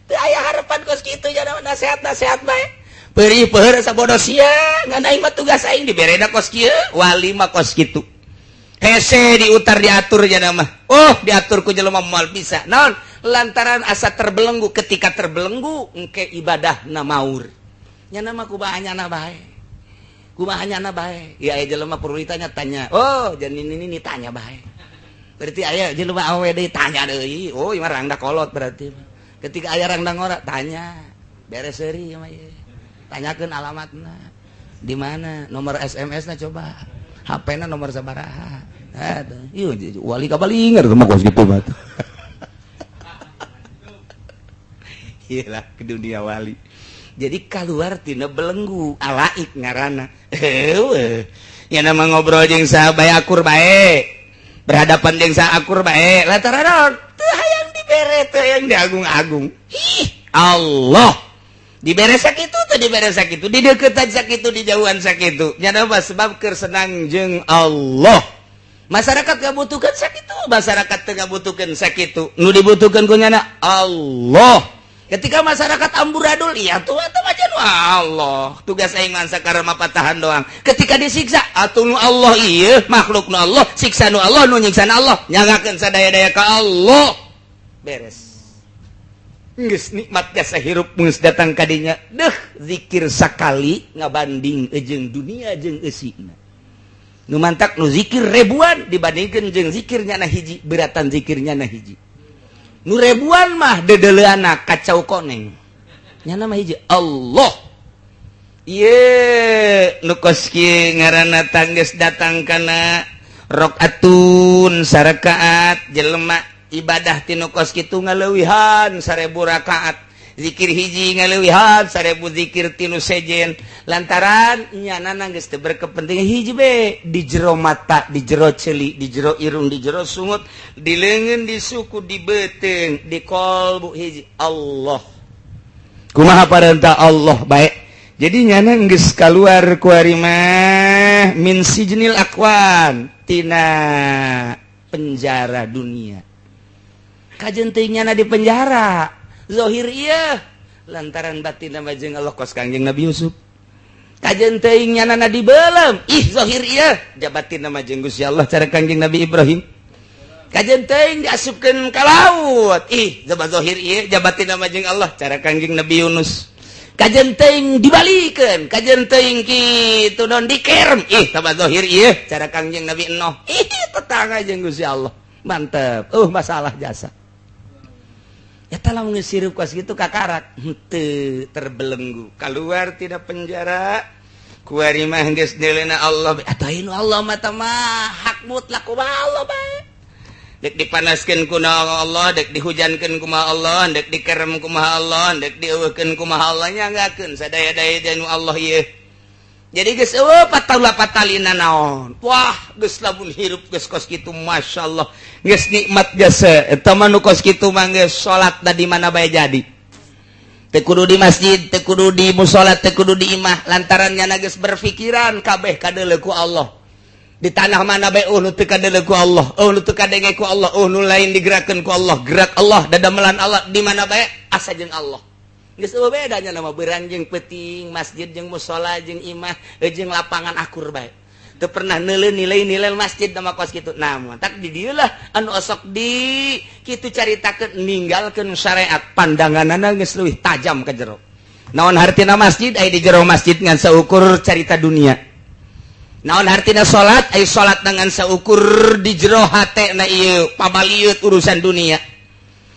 teu aya harapan kos kitu. Jana nasihat nasihat bae, perih peueur sabodo sia, ngan aing mah tugas aing diberena kos kieu. Wali mah kos kitu hese diutar diatur jana mah. Oh, diatur ku jelema moal bisa. Naon lantaran? Asa terbelenggu. Ketika terbelenggu, engke ibadah na maur. Nyana mah kumaha nyana bae, kumaha nyana bae. Ya, aya jelema perlu ditanya tanya. Oh, jadi ini tanya bae, berarti aya jelema awewe deui, tanya deui. Oh, ieu mah rangda kolot. Berarti ketika aya rangda ngora, tanya beres seuri mah ieu. Tanyakeun alamatna di mana, nomor SMS na, coba HP na nomor sabaraha. Iya, wali kabalingar mah kos kitu mah. Iyalah, ke dunia wali. Jadi keluar tina belenggu alaik ngarana. Heueuh. Ya, nama ngobrol jeung saha bae akur bae. Berhadapan jeung saha akur bae. Lantaran teu hayang dibere, teu hayang diagung-agung. Ih, Allah. Dibere sakitu teu dibere sakitu, dideukeutan sakitu, dijauhan sakitu. Nya mah sebab keur senang jeung Allah. Masyarakat gak butuhkan sakitu, masyarakat teu ngabutuhkeun sakitu. Nu dibutuhkeun ku nyana Allah. Ketika masyarakat amburadul, iya tuh atau macam Allah. Tugas aing mah sakarema patahan doang. Ketika disiksa, atuh nu Allah ieu, makhluk nu Allah, siksa nu Allah, nu nyiksa Allah. Nyangakeun sadaya-daya ka Allah. Beres. Geus nikmat jasa hirup geus datang kadinya. Deuh, zikir sakali ngabanding jeung dunia jeung eusina. Nu mantak nu zikir ribuan dibandingkeun jeung zikir nyana hiji, beratan zikir nyana hiji. Nu ribuan mah dedeleana kacau koneng. Nyana mah hiji Allah. Ieu nu kos kieu ngaranna tanggeus datang kana rakaatun sarakaat. Jelema ibadah tinu kos kitu ngaleuwihan 1000 rakaat, zikir hiji ngaleuwihan 1000 zikir tinu sejen, lantaran nyana geus teu berkepentingan. Hiji be di jero mata, di jero ceuli, di jero irung, di jero sungut, di leungeun, di suku, di beuteung, di kolbu, hiji Allah. Kumaha parentah Allah baik. Jadi nyana geus kaluar kuari mah min sijnil akwan, tina penjara dunia. Kajen teuing nyana di penjara zohir iya, lantaran batin nama jeung Allah kos Kangjeng Nabi Yusuf. Kajen teuing nyana di belem, ih, zohir iya, jabatin nama jeung Gusti Allah cara Kangjeng Nabi Ibrahim. Kajen teuing diasupkeun ka laut, ih, jabat zohir iya, jabatin nama jeung Allah cara Kangjeng Nabi Yunus. Kajen teuing dibalikeun, kajen teuing kitu non dikerem, ih, tabat zohir iya cara Kangjeng Nabi Nuh. Ih, tetangga jeung Gusti Allah mantep. Masalah jasa. Ya, lamun sirup kos gitu kakarak henteu terbelenggu, keluar tidak penjara kuari mah geus nilena Allah. Atuh nu Allah mah mah hak mutlak kumaha Allah bae. Dek dipanaskeun kumaha Allah, dek dihujankeun kumaha Allah, dek dikerem kumaha Allah, dek dieuweuhkeun kumaha Allah, nyanggakeun sadaya-daya nu Allah ieu. Jadi geus eueuh patala patalina naon. Wah, geus lamun hirup geus kos kitu, masyaallah, geus nikmat jasa. Eta mah nu kos kitu mah geus salat da di mana bae jadi. Teu kudu di masjid, teu kudu di musala, teu kudu di imah, lantaran nyana geus berpikiran kabeh kadeuleu ku Allah. Di tanah mana bae, oh, nu teu kadeuleu ku Allah, oh, nu teu kadenge ku Allah, oh, nu lain digerakkeun ku Allah, gerak Allah, dadamelan Allah, di mana bae asa jeung Allah. Geus eueuh bedanya nama beurang jeung peuting, masjid jeung musala jeung imah jeung lapangan akur bae. Teu pernah neuleuh nilai-nilai masjid nama kos kitu. Nah, tak di dieu lah anu osok di kitu caritakeun ninggalkeun syariat, pandanganana geus leuwih tajam ka jero. Naon hartina masjid? Aya di jero masjid ngan saukur carita dunia. Naon hartina salat? Aya salat dengan saukur di jero hate na ieu pabaliut urusan dunia.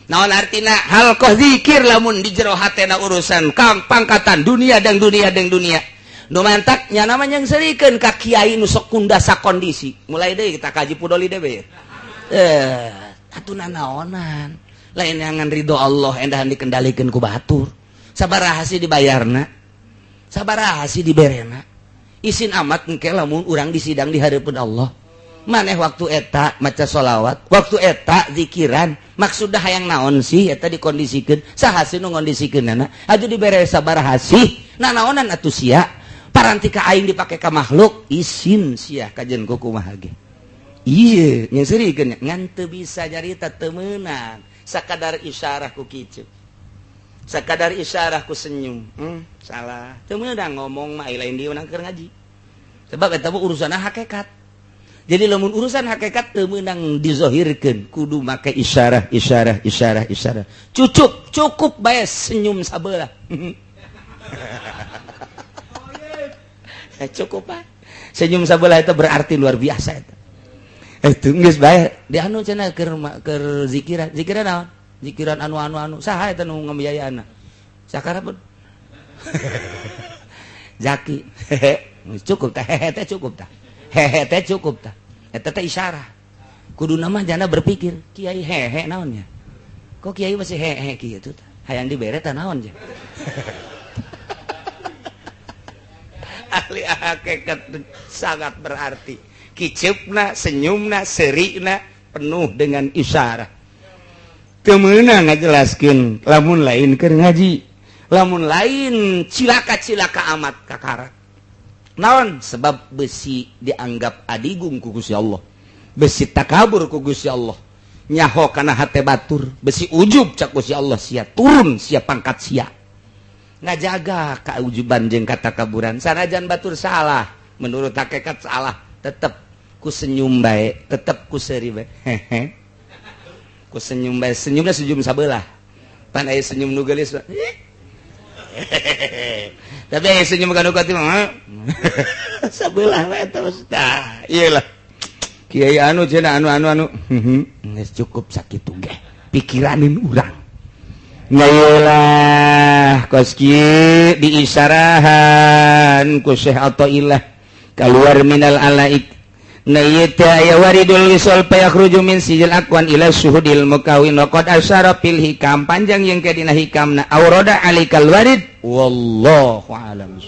Naon artina halqah zikir lamun di jero hatena urusan kang pangkatan dunia dan dunia dan dunia? Nu mantak nya namanya yang serikeun ka kiai nu sok kundasa kondisi. Mulai deui kita kaji pudoli deui. Eh, atuh nanaonan lain yang ridho Allah endahan dikendalikeun ku batur. Sabaraha sih dibayarna, sabaraha sih diberena? Isin amat engke lamun urang disidang di hareupeun Allah. Maneh waktu eta maca sholawat, waktu eta zikiran, maksudna hayang naon sih eta dikondisikeun? Saha sih nu ngondisikeunana? Aju dibere sabaraha sih? Nanaonan atuh sia? Paranti ka aing dipake ka makhluk, isin sia kajen ku kumaha ge. Ieu nya seurikeun ngan teu bisa nyarita, teu meunang. Sakadar isyarah ku kicu. Sakadar isyarah ku senyum. Salah. Teu meunang ngomong mah, lain di urang keur ngaji. Sebab eta mah urusan hakikat. Jadi lamun urusan hakikat teu meunang dizohirkeun, kudu make isyarah, isyarah, isyarah, isyarah. Cukup, cukup bae senyum sabelah. Cukup bae. Senyum sabelah itu berarti luar biasa eta. Itu geus bae di anu cenah keur keur zikiran. Zikiran naon? Zikiran anu anu anu. Saha eta nu ngabiayana? Sakara pun. Zaki. Cukup tah, hehe teh cukup tah. Hehe teh cukup tah. Eta teh isyarah. Kudu nama jana berpikir, kiai hehe naonnya? Kok kiai masih hehe kieu tah? Hayang dibere tah naon je? Ahli hakikat sangat berarti. Kiceupna, senyumna, serina penuh dengan isyarah. Teu meunang ngajelaskeun lamun lain keur ngaji. Lamun lain cilaka-cilaka amat kakara. Naon? Sebab besi dianggap adigung ku Gusti Allah. Besi takabur ku Gusti Allah. Nyaho kana hate batur, besi ujub cak Gusti Allah, sia turun sia pangkat sia. Ngajaga kaujuban jeung katakaburan. Sanajan batur salah, menurut hakikat salah, tetep ku senyum bae, tetep ku seuri bae. Hehe. Ku senyum bae, senyumna senyum sabelah. Pan aya senyum nu geulis. Tapi aya senyum kanu kati mah sabelah bae terus tah. Ieu lah. Kiai anu cenah anu anu anu. Geus cukup sakitu ge. Pikiranin urang. Ngayelah kos kieu diisyarahan ku Syekh Athaillah keluar minal alaik. Na ieu teh aya waridul wisol payakhruju min sijil akwan ila syuhudil mukawin wa qad asyara fil hikam, panjang yang ke dina hikamna aurada alikal warid, wallahu alam.